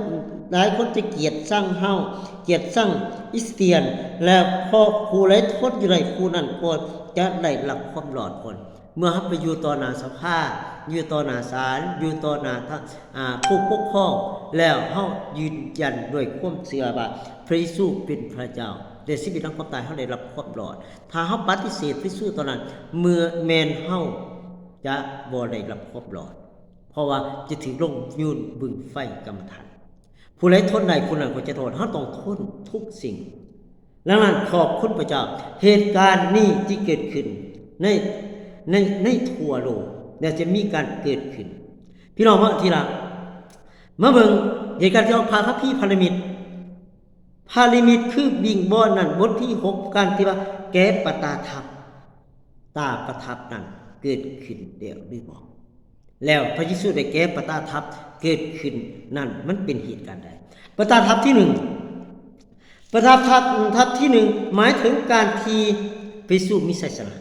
ຫຼາຍຄົນຈະກຽດຊັງເຮົາ, ກຽດຊັງຄຣິສຕຽນ, ແລະ ເພາະຜູ້ໃດທົນຢູ່ໄດ້, ຜູ້ນັ້ນກໍຈະໄດ້ຮັບຄວາມລອດພົ້ນ. ເມື່ອເຮົາໄປຢູ່ຕໍ່ໜ້າສະພາ, ຢູ່ຕໍ່ໜ້າສານ, ຢູ່ຕໍ່ໜ້າ ອາ ຜູ້ປົກຄອງ, ແລ້ວເຮົາຢືນຢັນດ້ວຍຄວາມເຊື່ອວ່າພະເຢຊູເປັນພະເຈົ້າ, ແລະ ຊີວິດຫຼັງຄວາມຕາຍເຮົາໄດ້ຮັບຄວາມລອດ. ຖ້າເຮົາປະຕິເສດພະເຢຊູຕອນນັ້ນ, ເມື່ອ ແມ່ນເຮົາຈະບໍ່ໄດ້ຮັບຄວາມລອດ, ເພາະວ່າຈະຖືກລົງໂຍນບຶງໄຟກຳມະຖັນ. ຜູ້ໃດທົນໄດ້, ຜູ້ນັ້ນກໍຈະລອດ. ເຮົາຕ້ອງທົນທຸກສິ່ງ. ດັ່ງນັ້ນ ຂອບຄຸນພະເຈົ້າ, ເຫດການນີ້ທີ່ເກີດຂຶ້ນໃນ ໃນ ໃນທົ່ວໂລກ ແລະ ຈະມີການເກີດຂຶ້ນ. ພີ່ນ້ອງເນາະ ທີ່ລັກ, ມາເບິ່ງເຫດການທີ່ອອກ ພະຄຳພີພະນິມິດ. ພະນິມິດຄືວິງວອນນັ້ນ, ບົດທີຫົກ ການທີ່ວ່າແກະປະຕາທັບ, ຕາປະທັບນັ້ນເກີດຂຶ້ນແລ້ວຫຼືບໍ່? ແລ້ວພະເຢຊູໄດ້ແກະປະຕາທັບເກີດຂຶ້ນນັ້ນ ມັນເປັນເຫດການໃດ? ປະຕາທັບທີໜຶ່ງ, ປະຕາທັບ ທັບທີໜຶ່ງ ໝາຍເຖິງການທີ່ພະເຢຊູມີໄຊຊະນະ.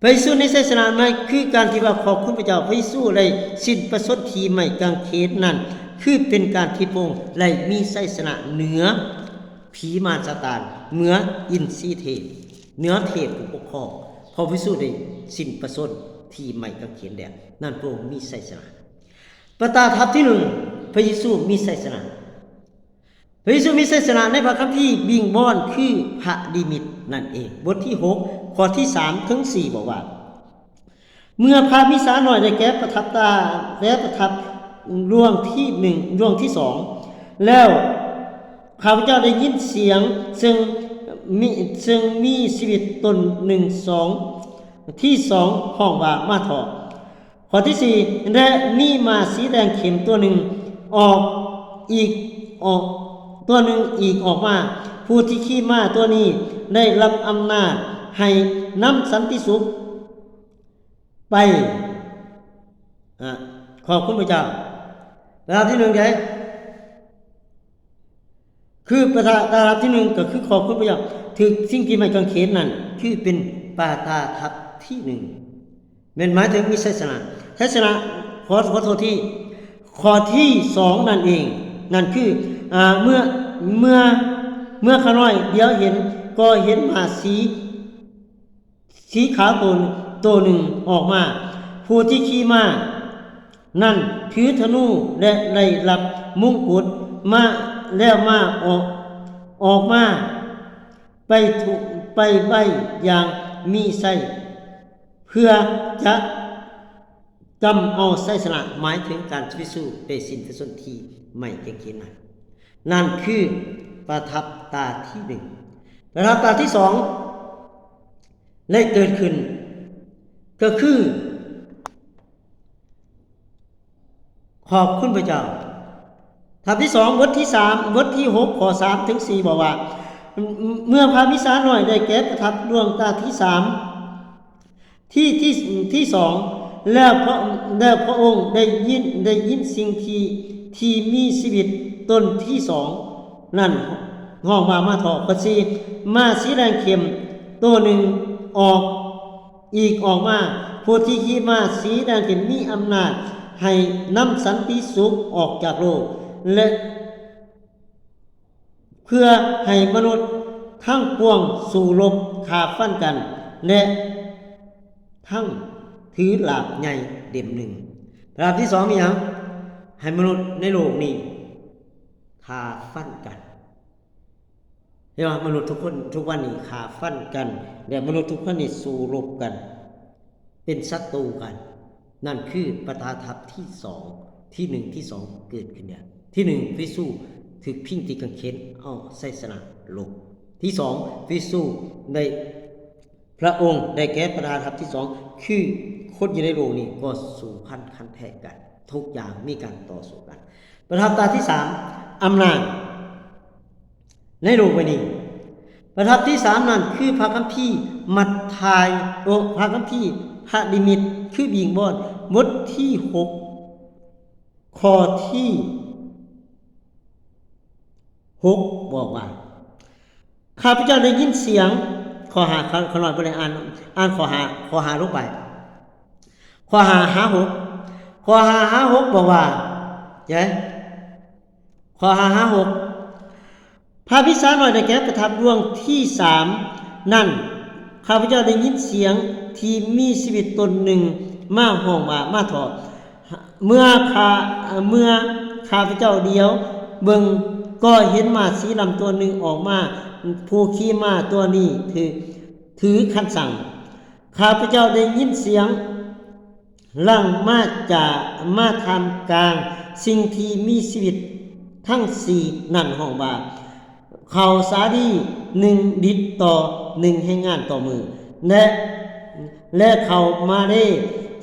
ພະເຢຊູມີໄຊຊະນະ ໝາຍຄືການທີ່ວ່າຂອບຄຸນພະເຈົ້າ, ພະເຢຊູໄດ້ສິ້ນພະຊົນທີ່ໄມ້ກາງເຂນນັ້ນ ຄືເປັນການທີ່ພະອົງໄດ້ມີໄຊຊະນະເໜືອຜີມານຊາຕານ, ເໜືອອິນຊີເທບ, ເໜືອເທບຜູ້ປົກຄອງ. ເພາະພະເຢຊູໄດ້ສິ້ນພະຊົນທີ່ໄມ້ກາງເຂນແລ້ວ, ນັ້ນພະອົງມີໄຊຊະນະ. ປະຕາທັບທີໜຶ່ງ ພະເຢຊູມີໄຊຊະນະ. ພະເຢຊູມີໄຊຊະນະໃນພະຄຳພີວິງວອນຄືພະນິມິດນັ້ນເອງ. ບົດທີຫົກ ຂໍ້ທີສາມເຖິງສີ່ ບອກວ່າ ເມື່ອພະມິສານ້ອຍໄດ້ແກະປະທັບຕາ ແກະປະທັບລວງທີໜຶ່ງ ລວງທີສອງ ແລ້ວ ຂ້າພະເຈົ້າໄດ້ຍິນສຽງເຊິ່ງມີ ເຊິ່ງມີຊີວິດຕົນໜຶ່ງ ສອງ ທີສອງ ຮ້ອງວ່າ ມາເຖາະ. ຂໍ້ທີສີ່ ແລະ ມີມ້າສີແດງເຂັ້ມຕົວໜຶ່ງອອກອີກ ອອກ ຕົວໜຶ່ງອີກອອກມາ. ຜູ້ທີ່ຂີ່ມ້າຕົວນີ້ໄດ້ຮັບອຳນາດໃຫ້ນຳສັນຕິສຸກໄປ. ອາ ຂອບຄຸນພະເຈົ້າ. ລະດັບທີໜຶ່ງໃດ? ຄືປະທະ ລະດັບທີໜຶ່ງ ກໍຄືຂອບຄຸນພະເຈົ້າ, ຖືກສິ່ງທີ່ໄມ້ກາງເຂນນັ້ນ ຄືເປັນປະຕາທັບທີໜຶ່ງ ແມ່ນໝາຍເຖິງມີໄຊຊະນະ. ໄຊຊະນະ ຂໍ ຂໍໂທດທີ ຂໍ້ທີສອງນັ້ນເອງ, ນັ້ນຄື ອາ ເມື່ອ ເມື່ອ ເມື່ອຂ້ານ້ອຍດຽວເຫັນ ກໍເຫັນມ້າສີ ສີຂາວໂຕ ໂຕໜຶ່ງອອກມາ. ຜູ້ທີ່ຂີ່ມ້ານັ້ນຖືທະນູ ແລະ ໄດ້ຮັບມຸງກຸດມາ ແລ້ວມາອອກ ອອກມາໄປທຸ ໄປໄວ້ຢ່າງມີໄຊ ເພື່ອຈະກຳເອົາໄຊຊະນະ, ໝາຍເຖິງການທີ່ພະເຢຊູໄດ້ສິ້ນພະຊົນທີ່ໄມ້ກາງເຂນນັ້ນ. ນັ້ນຄືປະທັບຕາທີໜຶ່ງ. ປະທັບຕາທີສອງໄດ້ເກີດຂຶ້ນ ກໍຄື ຂອບຄຸນພະເຈົ້າ. ທັບທີສອງ ບົດທີສາມ ບົດທີຫົກ ຂໍ້ສາມເຖິງສີ່ ບອກວ່າ ເມື່ອພະວິຊານ້ອຍໄດ້ແກ່ປະທັບດວງຕາທີສາມ ທີ ທີ ທີສອງ ແລ້ວພະ ແລ້ວພະອົງໄດ້ຍິນ ໄດ້ຍິນສິ່ງທີ່ ທີ່ມີຊີວິດຕົນທີສອງນັ້ນຮ້ອງວ່າ ມາເຖາະ. ຂໍ້ສີ່ ມ້າສີແດງເຂັ້ມໂຕໜຶ່ງອອກ ອີກອອກມາ, ຜູ້ທີ່ຂີ່ມ້າສີແດງເຂັ້ມມີອຳນາດໃຫ້ນຳສັນຕິສຸກອອກຈາກໂລກ ແລະ ເພື່ອໃຫ້ມະນຸດທັງປວງສູ້ລົບຂ້າຟັນກັນ ແລະ ທັງຖືດາບໃຫຍ່ເຫຼັ້ມໜຶ່ງ. ປະທັບທີສອງມີຫຍັງ? ໃຫ້ມະນຸດໃນໂລກນີ້ຂ້າຟັນກັນ. ເຫັນວ່າມະນຸດທຸກຄົນທຸກວັນນີ້ຂ້າຟັນກັນ ແລະ ມະນຸດທຸກຄົນນີ້ສູ້ລົບກັນ ເປັນສັດຕູກັນ. ນັ້ນຄືປະທາທັບທີສອງ ທີໜຶ່ງ ທີສອງເກີດຂຶ້ນແລ້ວ. ທີໜຶ່ງ ພະເຢຊູຖືກພິງທີ່ກາງເຂນ ເອົາໄຊຊະນະລົບ. ທີສອງ ພະເຢຊູໄດ້ ພະອົງໄດ້ແກ່ປະທາທັບທີສອງ ຄືຄົນຢູ່ໃນໂລກນີ້ກໍສູ້ຂັນຂັນແທງກັນ ທຸກຢ່າງມີການຕໍ່ສູ້ກັນ. ປະທັບຕາທີສາມ ອຳນາດໃນໂລກໃບນີ້. ປະທັບທີສາມນັ້ນຄືພະຄຳພີມັດທາຍ ໂອ ພະຄຳພີພະນິມິດ ຄືວິງວອນ ບົດທີຫົກ ຂໍ້ທີຫົກ ບອກວ່າ ຂ້າພະເຈົ້າໄດ້ຍິນສຽງ ຂໍ້ຫ້າ ຂ້ານ້ອຍບໍ່ໄດ້ອ່ານ ອ່ານຂໍ້ຫ້າ ຂໍ້ຫ້າລົງໄປ ຂໍ້ຫ້າຫາຫົກ ຂໍ້ຫ້າຫາຫົກ ບອກວ່າ ເຈົ້ ຂໍ້ຫ້າຫາຫົກ ພະວິຊານ້ອຍໄດ້ແກ່ປະທັບດວງທີສາມນັ້ນ ຂ້າພະເຈົ້າໄດ້ຍິນສຽງທີ່ມີຊີວິດຕົນໜຶ່ງມາຮ້ອງວ່າ ມາເຖາະ. ເມື່ອຂ້າ ເມື່ອຂ້າພະເຈົ້າຫຼຽວເບິ່ງ ກໍເຫັນມ້າສີດຳຕົວໜຶ່ງອອກມາ, ຜູ້ຂີ່ມ້າຕົວນີ້ຖື ຖືຄັນສັງ. ຂ້າພະເຈົ້າໄດ້ຍິນສຽງຫຼັ່ງມາຈາກ ມາທ່າມກາງສິ່ງທີ່ມີຊີວິດທັງສີ່ນັ້ນຮ້ອງວ່າ ເຂົ້າສາລີໜຶ່ງລິດຕໍ່ໜຶ່ງແຮງງານຕໍ່ມື້ ແລະ ແລະ ເຂົ້າມາເລ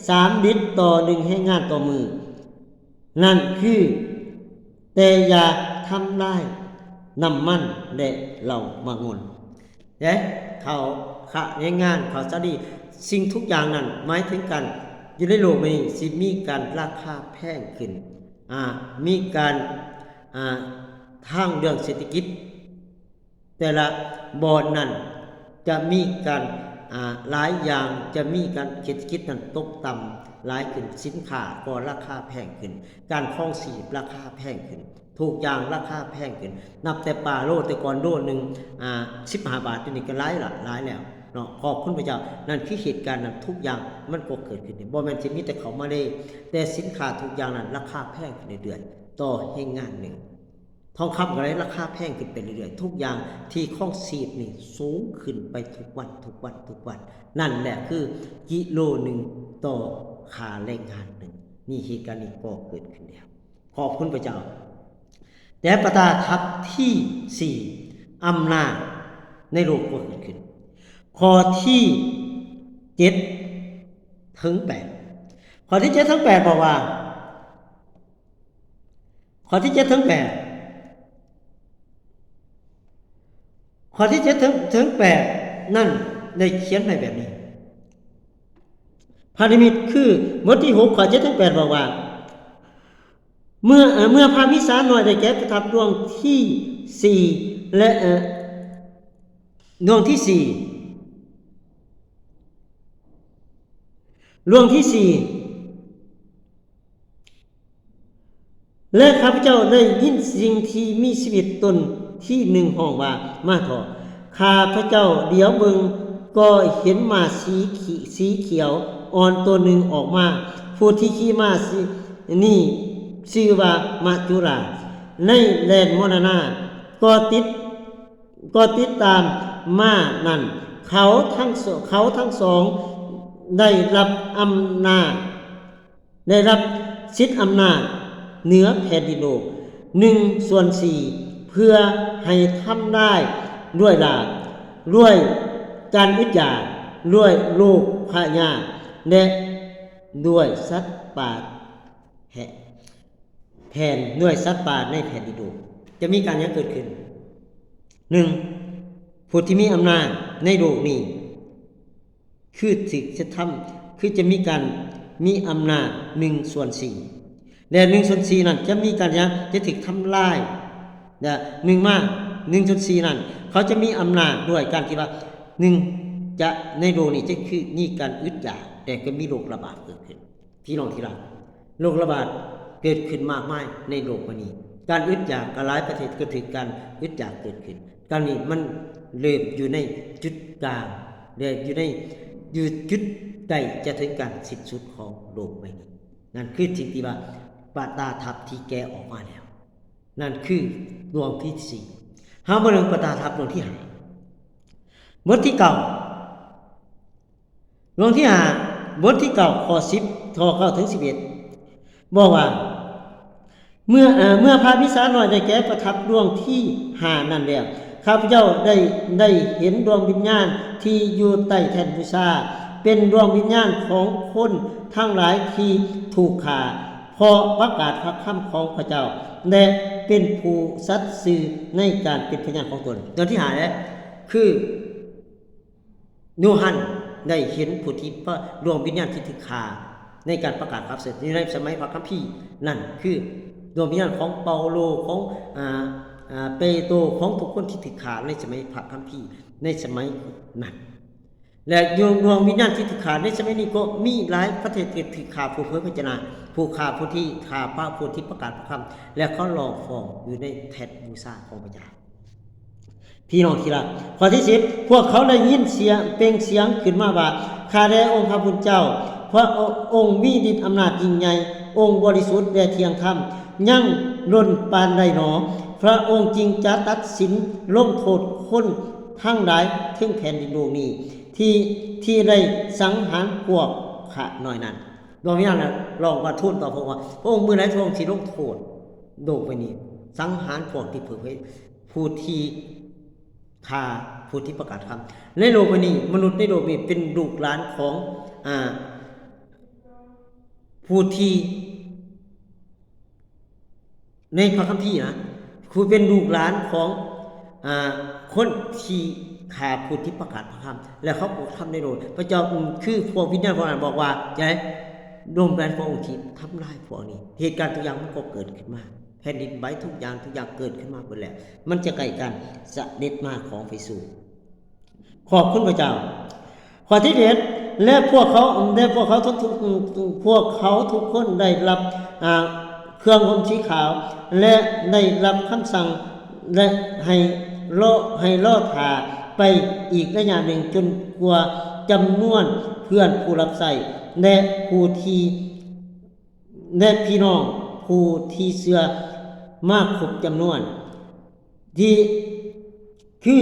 ສາມລິດຕໍ່ໜຶ່ງແຮງງານຕໍ່ມື້ ນັ້ນຄື ແຕ່ຢ່າທຳລາຍນ້ຳມັນ ແລະ ເຫຼົ້າໝາກງົນ. ເດ້ ເຂົ້າ ຂະ ແຮງງານ ເຂົ້າສາລີ ສິ່ງທຸກຢ່າງນັ້ນ ໝາຍເຖິງການ ຢູ່ໃນໂລກໃບນີ້ ຊິມີການລາຄາແພງຂຶ້ນ ອາ ມີການ ອາ ທາງເລື່ອງເສດຖະກິດ ແຕ່ລະບ່ອນນັ້ນຈະມີການ ອາ ຫຼາຍຢ່າງ ຈະມີການເສດຖະກິດນັ້ນຕົກຕ່ຳຫຼາຍຂຶ້ນ, ສິນຄ້າກໍລາຄາແພງຂຶ້ນ, ການຄອງຊີບລາຄາແພງຂຶ້ນ, ທຸກຢ່າງລາຄາແພງຂຶ້ນ. ນັບແຕ່ປາໂລ ແຕ່ກ່ອນໂລໜຶ່ງ ອາ ສິບຫ້າບາດ, ດຽວນີ້ກໍຫຼາຍລະ ຫຼາຍແລ້ວເນາະ. ຂອບຄຸນພະເຈົ້າ. ນັ້ນຄືເຫດການນັ້ນ ທຸກຢ່າງມັນກໍເກີດຂຶ້ນ. ບໍ່ແມ່ນຊິມີແຕ່ເຂົ້າມາເລ, ແຕ່ສິນຄ້າທຸກຢ່າງນັ້ນລາຄາແພງຂຶ້ນເລື້ອຍໆ ຕໍ່ແຮງງານໜຶ່ງ. ທອງຄຳກໍໄດ້ລາຄາແພງຂຶ້ນໄປເລື້ອຍໆ, ທຸກຢ່າງທີ່ຄອງຊີບນີ້ສູງຂຶ້ນໄປທຸກວັນ, ທຸກວັນ, ທຸກວັນ. ນັ້ນແຫຼະຄືກິໂລໜຶ່ງຕໍ່ຄ່າແຮງງານໜຶ່ງ. ນີ້ເຫດການນີ້ກໍເກີດຂຶ້ນແລ້ວ. ຂອບຄຸນພະເຈົ້າ. ແຕ່ປະທານທັບທີສີ່ ອຳນາດໃນໂລກກໍເກີດຂຶ້ນ. ຂໍ້ທີເຈັດເຖິງແປດ. ຂໍ້ທີເຈັດເຖິງແປດບອກວ່າ ຂໍ້ທີເຈັດເຖິງແປດ ຂໍ້ທີເຈັດເຖິງ ເຖິງແປດນັ້ນໄດ້ຂຽນໄວ້ແບບນີ້. ພະນິມິດຄື ບົດທີຫົກ ຂໍ້ເຈັດເຖິງແປດບອກວ່າ ເມື່ອ ເອີ ເມື່ອພະວິຊານ້ອຍໄດ້ແກ່ປະທັບດວງທີສີ່ ແລະ ເອີ ດວງທີສີ່ ດວງທີສີ່ ແລະ ຂ້າພະເຈົ້າໄດ້ຍິນສິ່ງທີ່ມີຊີວິດຕົນທີໜຶ່ງຮ້ອງວ່າ ມາເຖາະ. ຂ້າພະເຈົ້າຫຼຽວເບິ່ງ ກໍເຫັນມ້າສີຂ- ສີຂຽວອ່ອນຕົວໜຶ່ງອອກມາ. ຜູ້ທີ່ຂີ່ມ້າສີນີ້ຊື່ວ່າມະຈຸລາ. ໃນແດນມໍລະນາກໍຕິດ ກໍຕິດຕາມມານັ້ນ ເຂົາທັງສ- ເຂົາທັງສອງໄດ້ຮັບອຳນາດ ໄດ້ຮັບສິດອຳນາດເໜືອແຜ່ນດິນໂລກໜຶ່ງສ່ວນສີ່ ເພື່ອໃຫ້ທຳລາຍດ້ວຍລາດ, ດ້ວຍການອຶດຢາກ, ດ້ວຍໂລກພະຍາດ ແລະ ດ້ວຍສັດປ່າແພ- ແຜ່ນ ດ້ວຍສັດປ່າໃນແຜ່ນດິນໂລກ. ຈະມີການຫຍັງເກີດຂຶ້ນ? ໜຶ່ງ ຜູ້ທີ່ມີອຳນາດໃນໂລກນີ້ ຄືຖືກຈະທຳ ຄືຈະມີການມີອຳນາດໜຶ່ງສ່ວນສີ່ ແລະ ໜຶ່ງສ່ວນສີ່ນັ້ນຈະມີການຫຍັງ? ຈະຖືກທຳລາຍ ແລະ ໜຶ່ງມາ ໜຶ່ງສ່ວນສີ່ນັ້ນ ເຂົາຈະມີອຳນາດດ້ວຍການທີ່ວ່າ ໜຶ່ງ ຈະ ໃນໂລກນີ້ຈະຄືມີການອຶດຢາກ ແລະ ກໍມີໂລກລະບາດເກີດຂຶ້ນ. ພີ່ນ້ອງທີ່ຮັກ, ໂລກລະບາດເກີດຂຶ້ນມາກມາຍໃນໂລກມື້ນີ້. ການອຶດຢາກ ກະຫຼາຍປະເທດກໍຖືກການອຶດຢາກເກີດຂຶ້ນ. ການນີ້ມັນເລີ່ມຢູ່ໃນຈຸດກາງ ແລະ ຢູ່ໃນ ຢູ່ຈຸດໃກ້ຈະເຖິງການສິ້ນສຸດຂອງໂລກໃບນີ້. ນັ້ນຄືສິ່ງທີ່ວ່າປະຕາທັບທີ່ແກະອອກມາແລ້ວ. ນັ້ນຄືດວງທີສີ່. ເຮົາມາເບິ່ງປະຕາທັບດວງທີຫ້າ ບົດທີເກົ້າ ດວງທີຫ້າ ບົດທີເກົ້າ ຂໍ້ສິບ ຂໍ້ເກົ້າເຖິງສິບເອັດ ບອກວ່າ ເມື່ອ ເອີ ເມື່ອພະວິຊານ້ອຍໄດ້ແກະປະທັບດວງທີຫ້ານັ້ນແລ້ວ ຂ້າພະເຈົ້າໄດ້ ໄດ້ເຫັນດວງວິນຍານທີ່ຢູ່ໃຕ້ແທ່ນບູຊາ ເປັນດວງວິນຍານຂອງຄົນທັງຫຼາຍທີ່ຖືກຂ້າ ເພາະປະກາດພະຄຳຂອງພະເຈົ້າ ແລະ ເປັນຜູ້ສັດຊື່ໃນການເປັນພະຍານຂອງຕົນ. ດວງທີຫ້າແຫຼະ ຄື ໂຍຮັນໄດ້ເຫັນຜູ້ທີ່ ດວງວິນຍານທີ່ຖືກຂ້າໃນການປະກາດຂ່າວປະເສີດຢູ່ໃນສະໄໝພະຄຳພີນັ້ນ ຄືດວງວິນຍານຂອງເປົາໂລ, ຂອງ ອາ ອາ ເປໂຕ, ຂອງທຸກຄົນທີ່ຖືກຂ້າໃນສະໄໝພະຄຳພີໃນສະໄໝນັ້ນ ແລະ ດວງ ດວງວິນຍານທີ່ຖືກຂ້າໃນສະໄໝນີ້ກໍມີຫຼາຍປະເທດທີ່ຖືກຂ້າ ຜູ້ເຜີຍພະວະຈະນະ, ຜູ້ຂ້າ ຜູ້ທີ່ຂ້າພະ, ຜູ້ທີ່ປະກາດພະຄຳ ແລະ ເຂົາຮ້ອງຟ້ອງຢູ່ໃນແທ່ນບູຊາຂອງພະເຈົ້າ. ພີ່ນ້ອງທີ່ຮັກ, ຂໍ້ທີສິບ ພວກເຂົາໄດ້ຍິນສຽງ ເປັ່ງສຽງຂຶ້ນມາວ່າ ຂ້າແດ່ອົງພະຜູ້ເປັນເຈົ້າ, ພະອົງມີລິດອຳນາດຍິ່ງໃຫຍ່, ອົງບໍລິສຸດ ແລະ ທ່ຽງທຳ, ຍັງດົນປານໃດໜໍ ພະອົງຈຶ່ງຈະຕັດສິນລົງໂທດຄົນທັງຫຼາຍເທິງແຜ່ນດິນໂລກນີ້ ທີ່ ທີ່ໄດ້ສັງຫານພວກຂ້ານ້ອຍນັ້ນ? ດວງວິນຍານລະຮ້ອງວ່າທູນຕໍ່ພະອົງວ່າ ພະອົງ ເມື່ອໃດພະອົງຊິລົງໂທດໂລກໃບນີ້ ສັງຫານພວກທີ່ເຜີຍ ຜູ້ທີ່ຂ້າ ຜູ້ທີ່ປະກາດຄຳ. ໃນໂລກໃບນີ້ ມະນຸດໃນໂລກນີ້ເປັນລູກຫຼານຂອງ ອາ ຜູ້ທີ່ ໃນພະຄຳພີນະ ຄືເປັນລູກຫຼານຂອງ ອາ ຄົນທີ່ຂ້າຜູ້ທີ່ປະກາດພະຄຳ ແລະ ເຂົາກໍທຳໃນໂລກ. ພະເຈົ້າ ອືມ ຄືພວກວິນຍານພວກນັ້ນບອກວ່າ ຈະໃຫ້ລົມແລ່ນພະອົງທີ່ທຳລາຍພວກນີ້. ເຫດການທຸກຢ່າງມັນກໍເກີດຂຶ້ນມາ. ແຜ່ນດິນໄຫວ ທຸກຢ່າງ ທຸກຢ່າງເກີດຂຶ້ນມາເບິດແລ້ວ. ມັນຈະໃກ້ການສະເດັດມາຂອງພະເຢຊູ. ຂອບຄຸນພະເຈົ້າ. ຂໍ້ທີເຈັດ ແລະ ພວກເຂົາ ແລະ ພວກເຂົາທຸກ ພວກເຂົາທຸກຄົນໄດ້ຮັບ ອາ ເຄື່ອງຫົ່ມສີຂາວ ແລະ ໄດ້ຮັບຄຳສັ່ງ ແລະ ໃຫ້ລໍ ໃຫ້ລໍຖ້າໄປອີກໄລຍະໜຶ່ງ ຈົນກວ່າຈຳນວນເພື່ອນຜູ້ຮັບໃຊ້ ແລະ ຜູ້ທີ່ ແລະ ພີ່ນ້ອງຜູ້ທີ່ເຊື່ອມາຄົບຈຳນວນ ທີ່ ຄື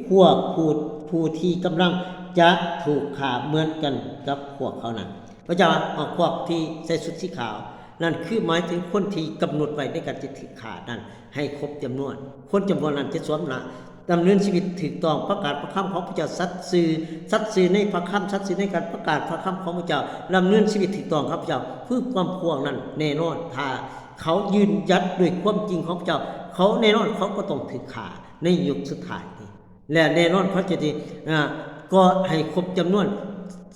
ພວກຜູ້ ຜູ້ທີ່ກຳລັງຈະຖືກຂ້າເໝືອນກັນກັບພວກເຂົານັ້ນ. ພະເຈົ້າວ່າ ພວກທີ່ໃສ່ຊຸດສີຂາວນັ້ນ ຄືໝາຍເຖິງຄົນທີ່ກຳນົດໄວ້ໃນການຈະຖືກຂ້ານັ້ນ ໃຫ້ຄົບຈຳນວນ. ຄົນຈຳນວນນັ້ນຈະສວມໜ້າ ດຳເນີນຊີວິດຖືກຕ້ອງ, ປະກາດພະຄຳຂອງພະເຈົ້າ, ສັດຊື່ ສັດຊື່ໃນພະຄຳ, ສັດຊື່ໃນການປະກາດພະຄຳຂອງພະເຈົ້າ, ດຳເນີນຊີວິດຖືກຕ້ອງກັບພະເຈົ້າ. ຄືຄວາມພວກນັ້ນແນ່ນອນ, ຖ້າເຂົາຢືນຢັດດ້ວຍຄວາມຈິງຂອງພະເຈົ້າ, ເຂົາແນ່ນອນເຂົາກໍຕ້ອງຖືກຂ້າໃນຍຸກສຸດທ້າຍນີ້. ແລະ ແນ່ນອນເຂົາຈະໄດ້ ອາ ກໍໃຫ້ຄົບຈຳນວນ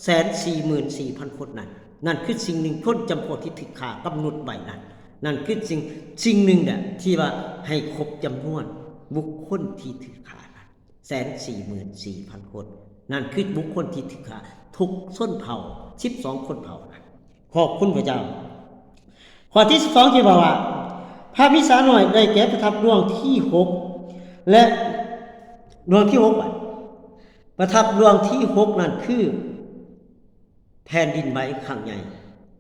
ແສນສີ່ໝື່ນສີ່ພັນຄົນນັ້ນ. ນັ້ນຄືສິ່ງໜຶ່ງ ຄົນຈຳພວກທີ່ຖືກຂ້າກຳນົດໄວ້ນັ້ນ. ນັ້ນຄືສິ່ງ ສິ່ງໜຶ່ງແຫຼະທີ່ວ່າໃຫ້ຄົບຈຳນວນບຸກຄົນທີ່ຖືກຂ້ານັ້ນ ແສນສີ່ໝື່ນສີ່ພັນຄົນ. ນັ້ນຄືບຸກຄົນທີ່ຖືກຂ້າທຸກຊົນເຜົ່າ ສິບສອງຊົນເຜົ່ານັ້ນ. ຂອບຄຸນພະເຈົ້າ. ຂໍ້ທີສິບສອງທີ່ບອກວ່າ ພະວິຊານ້ອຍໄດ້ແກະປະທັບດວງທີຫົກ ແລະ ດວງທີຫົກ ປະທັບດວງທີຫົກນັ້ນຄື ແຜ່ນດິນໄຫວຄັ້ງໃຫຍ່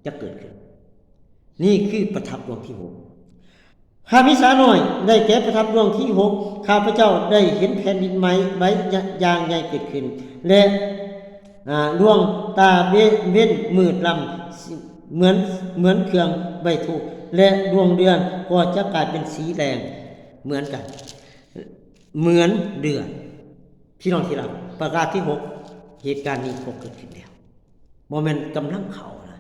ຈະເກີດຂຶ້ນ. ນີ້ຄືປະທັບດວງທີຫົກ. ພະວິຊານ້ອຍ ໄດ້ແກ່ປະທັບດວງທີຫົກ, ຂ້າພະເຈົ້າໄດ້ເຫັນແຜ່ນດິນໄຫວ ໄຫວຢ່າງໃຫຍ່ເກີດຂຶ້ນ ແລະ ອາ ດວງຕາເວັນ ເວັນມືດລຳ ເໝືອນ ເໝືອນເຄື່ອງໄຫວ້ທຸກ ແລະ ດວງເດືອນກໍຈະກາຍເປັນສີແດງເໝືອນກັນ ເໝືອນເລືອດ. ພີ່ນ້ອງທີ່ຮັກ, ປະກາດທີຫົກ ເຫດການນີ້ກໍເກີດຂຶ້ນແລ້ວ. ບໍ່ແມ່ນກຳລັງເຂົ້ານະ.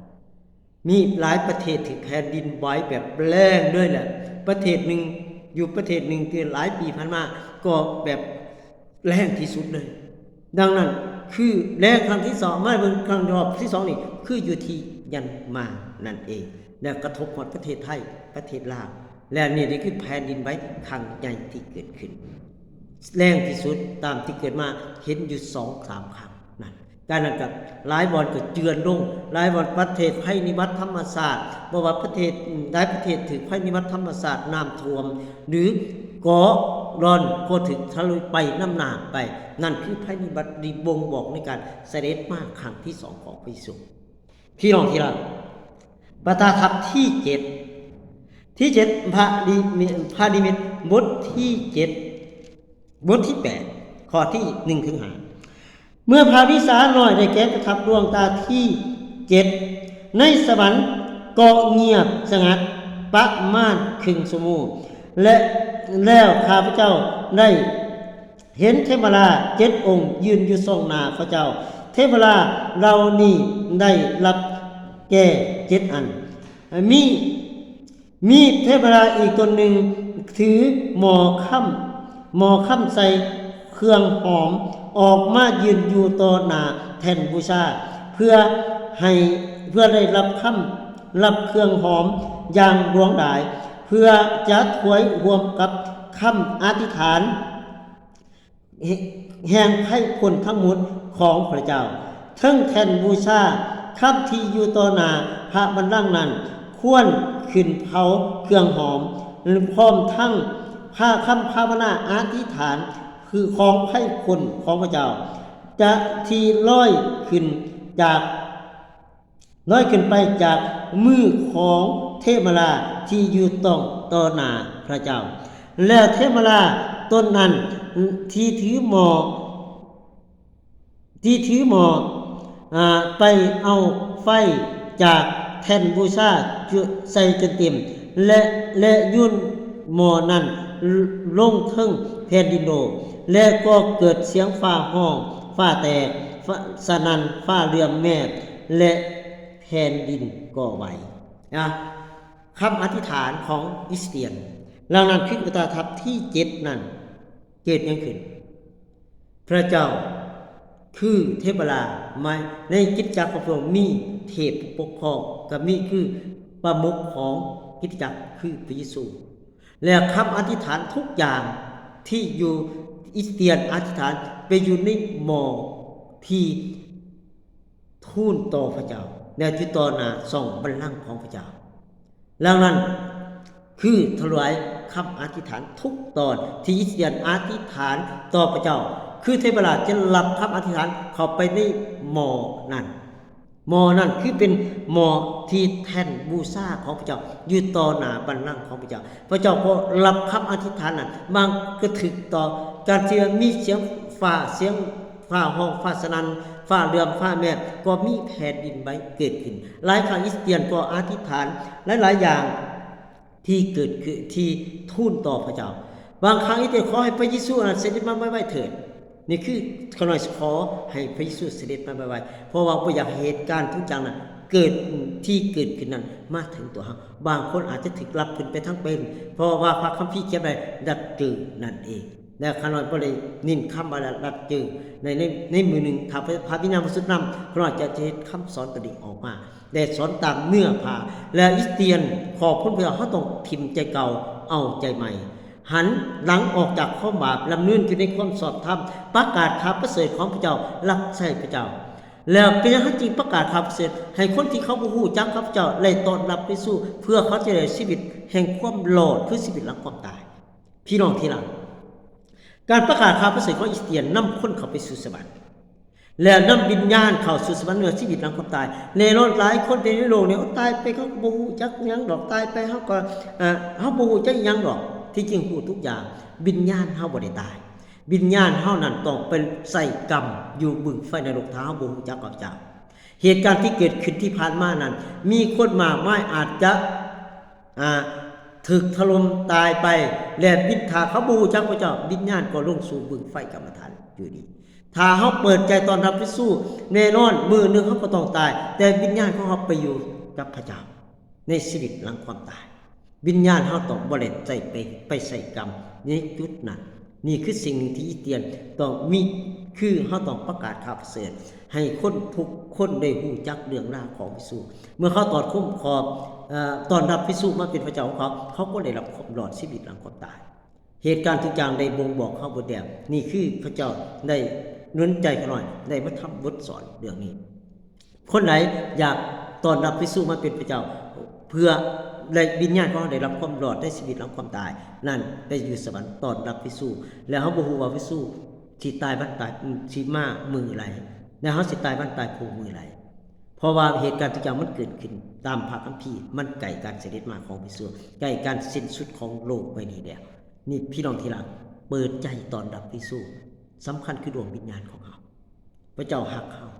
ມີຫຼາຍປະເທດຖືກແຜ່ນດິນໄຫວແບບແຮງເລີຍແຫຼະ. ປະເທດໜຶ່ງ ຢູ່ປະເທດໜຶ່ງທີ່ຫຼາຍປີຜ່ານມາກໍແບບແຮງທີ່ສຸດເລີຍ. ດັ່ງນັ້ນ ຄືແລງຄັ້ງທີສອງ ມາເບິ່ງຄັ້ງຮອບທີສອງນີ້ ຄືຢູ່ທີ່ມຽນມານັ້ນເອງ ແລະ ກະທົບຮອດປະເທດໄທ, ປະເທດລາວ ແລະ ນີ້ ນີ້ຄືແຜ່ນດິນໄຫວຄັ້ງໃຫຍ່ທີ່ເກີດຂຶ້ນ ແຮງທີ່ສຸດຕາມທີ່ເກີດມາ ເຫັນຢູ່ສອງສາມຄັ້ງນັ້ນ. ການນັ້ນກໍຫຼາຍບ່ອນກໍເຈື່ອນລົງ, ຫຼາຍບ່ອນປະເທດໄພພິບັດທຳມະຊາດ, ບໍ່ວ່າປະເທດ ຫຼາຍປະເທດຖືກໄພພິບັດທຳມະຊາດ, ນ້ຳຖ້ວມ ຫຼື ເກາະລອນກໍຖືກທະລຸຍໄປນຳນ້ຳໄປ. ນັ້ນຄືໄພພິບັດທີ່ບົ່ງບອກໃນການສະເດັດມາຄັ້ງທີສອງຂອງພະເຢຊູ. ພີ່ນ້ອງທີ່ຮັກ, ປະທານທັບທີເຈັດ ທີເຈັດ ພະນິມິດ ພະນິມິດບົດທີເຈັດ ບົດທີແປດ ຂໍ້ທີໜຶ່ງເຖິງຫ້າ ເມື່ອພະວິຊານ້ອຍໄດ້ແກ່ປະທັບດວງຕາທີເຈັດ ໃນສະຫວັນກໍງຽບສະຫງັດປະມານເຄິ່ງຊົ່ວໂມງ ແລະ ແລ້ວຂ້າພະເຈົ້າໄດ້ ເຫັນເທວະດາເຈັດອົງຢືນຢູ່ສ່ອງໜ້າພະເຈົ້າ. ເທວະດາເຫຼົ່ານີ້ໄດ້ຮັບແກ່ເຈັດອັນ. ມີ ມີເທວະດາອີກຕົນໜຶ່ງຖືໝໍ້ຄຳ ໝໍ້ຄຳໃສ່ເຄື່ອງຫອມອອກມາຢືນຢູ່ຕໍ່ໜ້າແທ່ນບູຊາ ເພື່ອໃຫ້ ເພື່ອໄດ້ຮັບຄຳ ຮັບເຄື່ອງຫອມຢ່າງຫຼວງຫຼາຍ ເພື່ອຈະຖວາຍຮ່ວມກັບຄຳອະທິຖານ ແຫ່ງໄພພົ້ນທັງໝົດຂອງພະເຈົ້າ. ເທິງແທ່ນບູຊາ ຄຳທີ່ຢູ່ຕໍ່ໜ້າພະບັນລັງນັ້ນ ຄວນຂຶ້ນເຜົາເຄື່ອງຫອມ ພ້ອມທັງພາ ຄຳພາວະນາອະທິຖານ ຄືຂອງໄພພົ້ນຂອງພະເຈົ້າ ຈະທີ່ລອຍຂຶ້ນຈາກ ລອຍຂຶ້ນໄປຈາກມືຂອງເທວະດາທີ່ຢູ່ຕ່ອງຕໍ່ໜ້າພະເຈົ້າ. ແລ້ວເທວະດາຕົນນັ້ນທີ່ຖືໝໍ້ ທີ່ຖືໝໍ້ ອາ ໄປເອົາໄຟຈາກແທ່ນບູຊາໃສ່ຈົນເຕັມ ແລະ ແລະ ໂຍນໝໍ້ນັ້ນລົງເທິງແຜ່ນດິນໂລກ ແລະ ກໍເກີດສຽງຟ້າຮ້ອງ ຟ້າແຕກ ສະໜັ່ນ ຟ້າເຫຼື່ອມແມບ ແລະ ແຜ່ນດິນກໍໄຫວ. ນະ ຄຳອະທິຖານຂອງອິດສະຕຽນ ດັ່ງນັ້ນ ຄືປະທານທັບທີເຈັດນັ້ນ ເກີດຫຍັງຂຶ້ນ? ພະເຈົ້າຄືເທວະດາ ໃນຄຣິສຕະຈັກຂອງພະອົງມີເທບຜູ້ປົກຄອງ ກໍມີຄືປະມຸກຂອງຄຣິສຕະຈັກຄືພະເຢຊູ ແລະ ຄຳອະທິຖານທຸກຢ່າງທີ່ຢູ່ ອິດສະຕຽນອະທິຖານໄປຢູ່ໃນໝໍ້ທີ່ທູນຕໍ່ພະເຈົ້າ ແລະ ຢູ່ຕໍ່ໜ້າຊ່ອງບັນລັງຂອງພະເຈົ້າ. ດັ່ງນັ້ນ ຄືຖວາຍຄຳອະທິຖານທຸກຕອນທີ່ອິດສະຕຽນອະທິຖານຕໍ່ພະເຈົ້າ ຄືເທວະດາຈະຮັບຄຳອະທິຖານເຂົ້າໄປໃນໝໍ້ນັ້ນ. ໝໍ້ນັ້ນຄືເປັນໝໍ້ທີ່ແທ່ນບູຊາຂອງພະເຈົ້າ ຢູ່ຕໍ່ໜ້າບັນລັງຂອງພະເຈົ້າ. ພະເຈົ້າກໍຮັບຄຳອະທິຖານນັ້ນ ບາງກະຖືກຕໍ່ການທີ່ມີສຽງຟ້າ ສຽງ ຟ້າຮ້ອງ ຟ້າສະໜັ່ນ ຟ້າເຫຼື່ອມ ຟ້າແມບ ກໍມີແຜ່ນດິນໄຫວເກີດຂຶ້ນ. ຫຼາຍຄັ້ງອິດສະຕຽນກໍອະທິຖານຫຼາຍໆຢ່າງທີ່ເກີດຂຶ້ນ ທີ່ທູນຕໍ່ພະເຈົ້າ. ບາງຄັ້ງອິດສະຕຽນຂໍໃຫ້ພະເຢຊູນັ້ນສະເດັດມາໄວໆເຖີດ. ນີ້ຄືຂ້ານ້ອຍຂໍໃຫ້ພະເຢຊູສະເດັດມາໄວໆ ເພາະວ່າບໍ່ຢາກໃຫ້ເຫດການທຸກຢ່າງນັ້ນເກີດ ທີ່ເກີດຂຶ້ນນັ້ນມາເຖິງຕົວເຮົາ. ບາງຄົນອາດຈະຖືກຮັບຂຶ້ນໄປທັງເປັນ ເພາະວ່າພະຄຳພີຂຽນໄວ້ ລັບເຈີ ນັ້ນເອງ. ແລະ ຂ້ານ້ອຍບໍ່ໄດ້ເນັ້ນຄຳວ່າລັບເຈີ ໃນ ໃນ ໃນມື້ໜຶ່ງ ຖ້າພະ ພະວິນຍານບໍລິສຸດນຳ ຂ້ານ້ອຍຈະ ຈະເຮັດຄຳສອນຕົວນີ້ອອກມາ ແລະ ສອນຕາມເນື້ອຜ້າ ແລະ ຄຣິສຕຽນຂອບຄຸນພະເຈົ້າ ເຮົາຕ້ອງຖິ້ມໃຈເກົ່າ ເອົາໃຈໃໝ່ ຫັນຫຼັງອອກຈາກຄວາມບາບ ດຳເນີນຢູ່ໃນຄວາມຊອບທຳ ປະກາດຂ່າວປະເສີດຂອງພະເຈົ້າ ຮັບໃຊ້ພະເຈົ້າ. ແລ້ວເປັນຫຍັງເຮົາຈຶ່ງປະກາດຂ່າວປະເສີດ ໃຫ້ຄົນທີ່ເຂົາບໍ່ຮູ້ຈັກພະເຈົ້າໄດ້ຕ້ອນຮັບພະເຢຊູ ເພື່ອເຂົາຈະໄດ້ຊີວິດແຫ່ງຄວາມລອດ ຄືຊີວິດຫຼັງຄວາມຕາຍ? ພີ່ນ້ອງທີ່ຮັກ, ການປະກາດຂ່າວປະເສີດຂອງຄຣິສຕຽນນຳຄົນເຂົ້າໄປສູ່ສະຫວັນ. ແລ້ວນຳວິນຍານເຂົ້າສູ່ສະຫວັນເມື່ອຊີວິດຫຼັງຄວາມຕາຍ. ແນ່ນອນຫຼາຍຄົນທີ່ໃນໂລກນີ້ ໂອ້ ຕາຍໄປເຂົາກໍບໍ່ຮູ້ຈັກຫຍັງດອກ, ຕາຍໄປເຂົາກໍ ເອີ ເຮົາບໍ່ຮູ້ຈັກຫຍັງດອກ. ທີ່ຈິງຮູ້ທຸກຢ່າງ, ວິນຍານເຮົາບໍ່ໄດ້ຕາຍ. ວິນຍານເຮົານັ້ນຕ້ອງໄປໃຊ້ກຳຢູ່ບຶງໄຟນະລົກ ຖ້າເຮົາບໍ່ຮູ້ຈັກພະເຈົ້າ. ເຫດການທີ່ເກີດຂຶ້ນທີ່ຜ່ານມານັ້ນ ມີຄົນມາກມາຍອາດຈະ ອ່າ ຖືກຖະຫຼົ່ມຕາຍໄປ ແລະ ວິນ ຖ້າເຂົາບໍ່ຮູ້ຈັກພະເຈົ້າ, ວິນຍານກໍລົງສູ່ບຶງໄຟກຳມະຖານຢູ່ດີ. ຖ້າເຮົາເປີດໃຈຕ້ອນຮັບພະເຢຊູ, ແນ່ນອນ ມື້ໜຶ່ງເຮົາກໍຕ້ອງຕາຍ, ແຕ່ວິນຍານຂອງເຮົາໄປຢູ່ກັບພະເຈົ້າໃນຊີວິດຫຼັງຄວາມຕາຍ. ວິນຍານເຮົາຕ້ອງບໍ່ໄດ້ໃຊ້ໄປ ໄປໃຊ້ກຳໃນຈຸດນັ້ນ. ນີ້ຄືສິ່ງໜຶ່ງທີ່ຄຣິສຕຽນຕ້ອງມີ, ຄືເຮົາຕ້ອງປະກາດຂ່າວປະເສີດໃຫ້ຄົນທຸກຄົນໄດ້ຮູ້ຈັກເລື່ອງລາວຂອງພະເຢຊູ. ເມື່ອເຂົາຕອດຄົມຂອບ ເອີ ຕ້ອນຮັບພະເຢຊູມາເປັນພະເຈົ້າຂອງເຂົາ, ເຂົາກໍໄດ້ຮັບຄວາມລອດຊີວິດຫຼັງຄວາມຕາຍ. ເຫດການທຸກຢ່າງໄດ້ບົ່ງບອກເຮົາເບິດແລ້ວ. ນີ້ຄືພະເຈົ້າໄດ້ໜູນໃຈຂ້ານ້ອຍ ໄດ້ມາທຳບົດສອນເລື່ອງນີ້. ຄົນໃດຢາກຕ້ອນຮັບພະເຢຊູມາເປັນພະເຈົ້າ ເພື່ອໃຫ້ວິນຍານຂອງເຮົາໄດ້ຮັບຄວາມລອດໃນຊີວິດຫຼັງຄວາມຕາຍນັ້ນ ໄປຢູ່ສະຫວັນ ຕ້ອນຮັບພະເຢຊູ. ແລ້ວເຮົາບໍ່ຮູ້ວ່າພະເຢຊູຊິຕາຍວັນຕາຍ ຊິມາມື້ໃດ ແລະ ເຮົາຊິຕາຍວັນຕາຍໂພງມື້ໃດ. ເພາະວ່າເຫດການທຸກຢ່າງມັນເກີດຂຶ້ນຕາມພະຄຳພີ, ມັນໃກ້ການສະເດັດມາຂອງພະເຢຊູ, ໃກ້ການສິ້ນສຸດຂອງໂລກໃບນີ້ແລ້ວ. ນີ້ ພີ່ນ້ອງທີ່ຮັກ, ເປີດໃຈຕ້ອນຮັບພະເຢຊູ. ສຳຄັນຄືດວງວິນຍານຂອງເຮົາ. ພະເຈົ້າຮັກເຮົາ.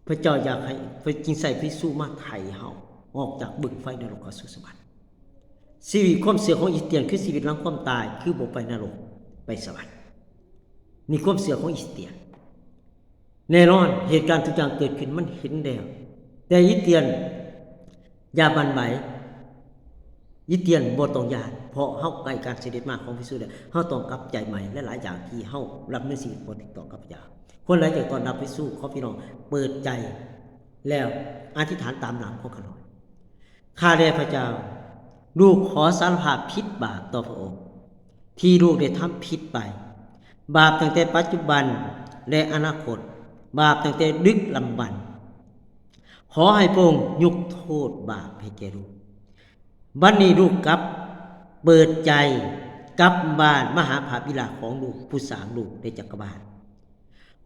ພະເຈົ້າຢາກໃຫ້ ພະ ຈຶ່ງໃຊ້ພະເຢຊູມາໄຖ່ເຮົາອອກຈາກບຶງໄຟນະລົກເຂົ້າສູ່ສະຫວັນ. ຊີວິດຄວາມເຊື່ອຂອງຄຣິສຕຽນຄືຊີວິດຫຼັງຄວາມຕາຍ, ຄືບໍ່ໄປນະລົກ, ໄປສະຫວັນ. ນີ້ຄວາມເຊື່ອຂອງຄຣິສຕຽນ. ແນ່ນອນ ເຫດການທຸກຢ່າງເກີດຂຶ້ນ ມັນເຫັນແລ້ວ, ແຕ່ຄຣິສຕຽນຢ່າໝວັ່ນໄຫວ. ຄຣິສຕຽນບໍ່ຕ້ອງຢ້ານ, ເພາະເຮົາໃກ້ການສະເດັດມາຂອງພະເຢຊູແລ້ວ. ເຮົາຕ້ອງກັບໃຈໃໝ່ ແລະ ຫຼາຍໆຢ່າງທີ່ເຮົາດຳເນີນຊີວິດບໍ່ຖືກຕ້ອງກັບພະເຈົ້າ. ຄົນໃດຢາກຕ້ອນຮັບພະເຢຊູ, ຂໍພີ່ນ້ອງເປີດໃຈ ແລ້ວອະທິຖານຕາມນາມຂອງຂ້ານ້ອຍ. ຂ້າແດ່ພະເຈົ້າ, ລູກຂໍສາລະພາບຜິດບາບຕໍ່ພະອົງ ທີ່ລູກໄດ້ທຳຜິດໄປ, ບາບຕັ້ງແຕ່ປັດຈຸບັນ ແລະ ອະນາຄົດ, ບາບຕັ້ງແຕ່ດຶກດຳບັນ. ຂໍໃຫ້ພະອົງຍົກໂທດບາບໃຫ້ແກ່ລູກ. ບັດນີ້ລູກກັບເປີດໃຈກັບບ້ານມາຫາພະບິດາຂອງລູກ, ຜູ້ສ້າງໂລກ ແລະ ຈັກກະວານ.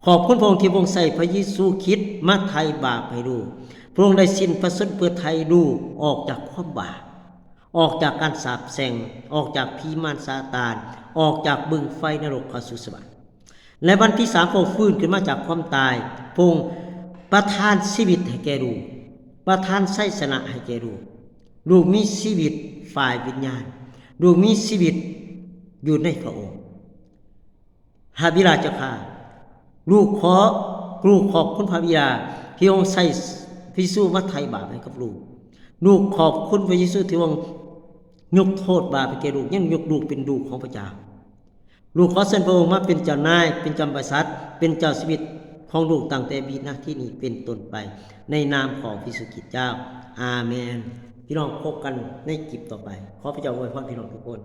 ຂອບຄຸນພະອົງທີ່ພະອົງໃຊ້ພະເຢຊູຄຣິດມາໄຖ່ບາບໃຫ້ລູກ. ພະອົງໄດ້ສິ້ນພະຊົນເພື່ອໄຖ່ລູກອອກຈາກຄວາມບາບ, ອອກຈາກການສາບແຊ່ງ, ອອກຈາກຜີມານຊາຕານ, ອອກຈາກບຶງໄຟນະລົກເຂົ້າສູ່ສະຫວັນ. ແລະ ວັນທີສາມ ພະອົງຟື້ນຂຶ້ນມາຈາກຄວາມຕາຍ. ພະອົງປະທານຊີວິດໃຫ້ແກ່ລູກ, ປະທານໄຊຊະນະໃຫ້ແກ່ລູກ. ລູກມີຊີວິດຝ່າຍວິນຍານ, ລູກມີຊີວິດຢູ່ໃນພະອົງ. ພະບິດາເຈົ້າຂ້າ, ລູກຂໍ, ລູກຂອບຄຸນພະບິດາທີ່ພະອົງໃຊ້ພະເຢຊູມາໄຖ່ບາບໃຫ້ກັບລູກ. ລູກຂອບຄຸນພະເຢຊູທີ່ພະອົງຍົກໂທດບາບໃຫ້ແກ່ລູກ, ຍັງຍົກລູກເປັນລູກຂອງພະເຈົ້າ. ລູກຂໍເຊີນພະອົງມາເປັນເຈົ້ານາຍ, ເປັນເຈົ້າບໍລິສັດ, ເປັນເຈົ້າຊີວິດຂອງລູກຕັ້ງແຕ່ວິນາທີນີ້ເປັນຕົ້ນໄປ, ໃນນາມຂອງພະເຢຊູຄຣິດເຈົ້າ. ອາເມນ. ພີ່ນ້ອງພົບກັນໃນຄລິບຕໍ່ໄປ. ຂໍພະເຈົ້າອວຍພອນພີ່ນ້ອງທຸກຄົນ.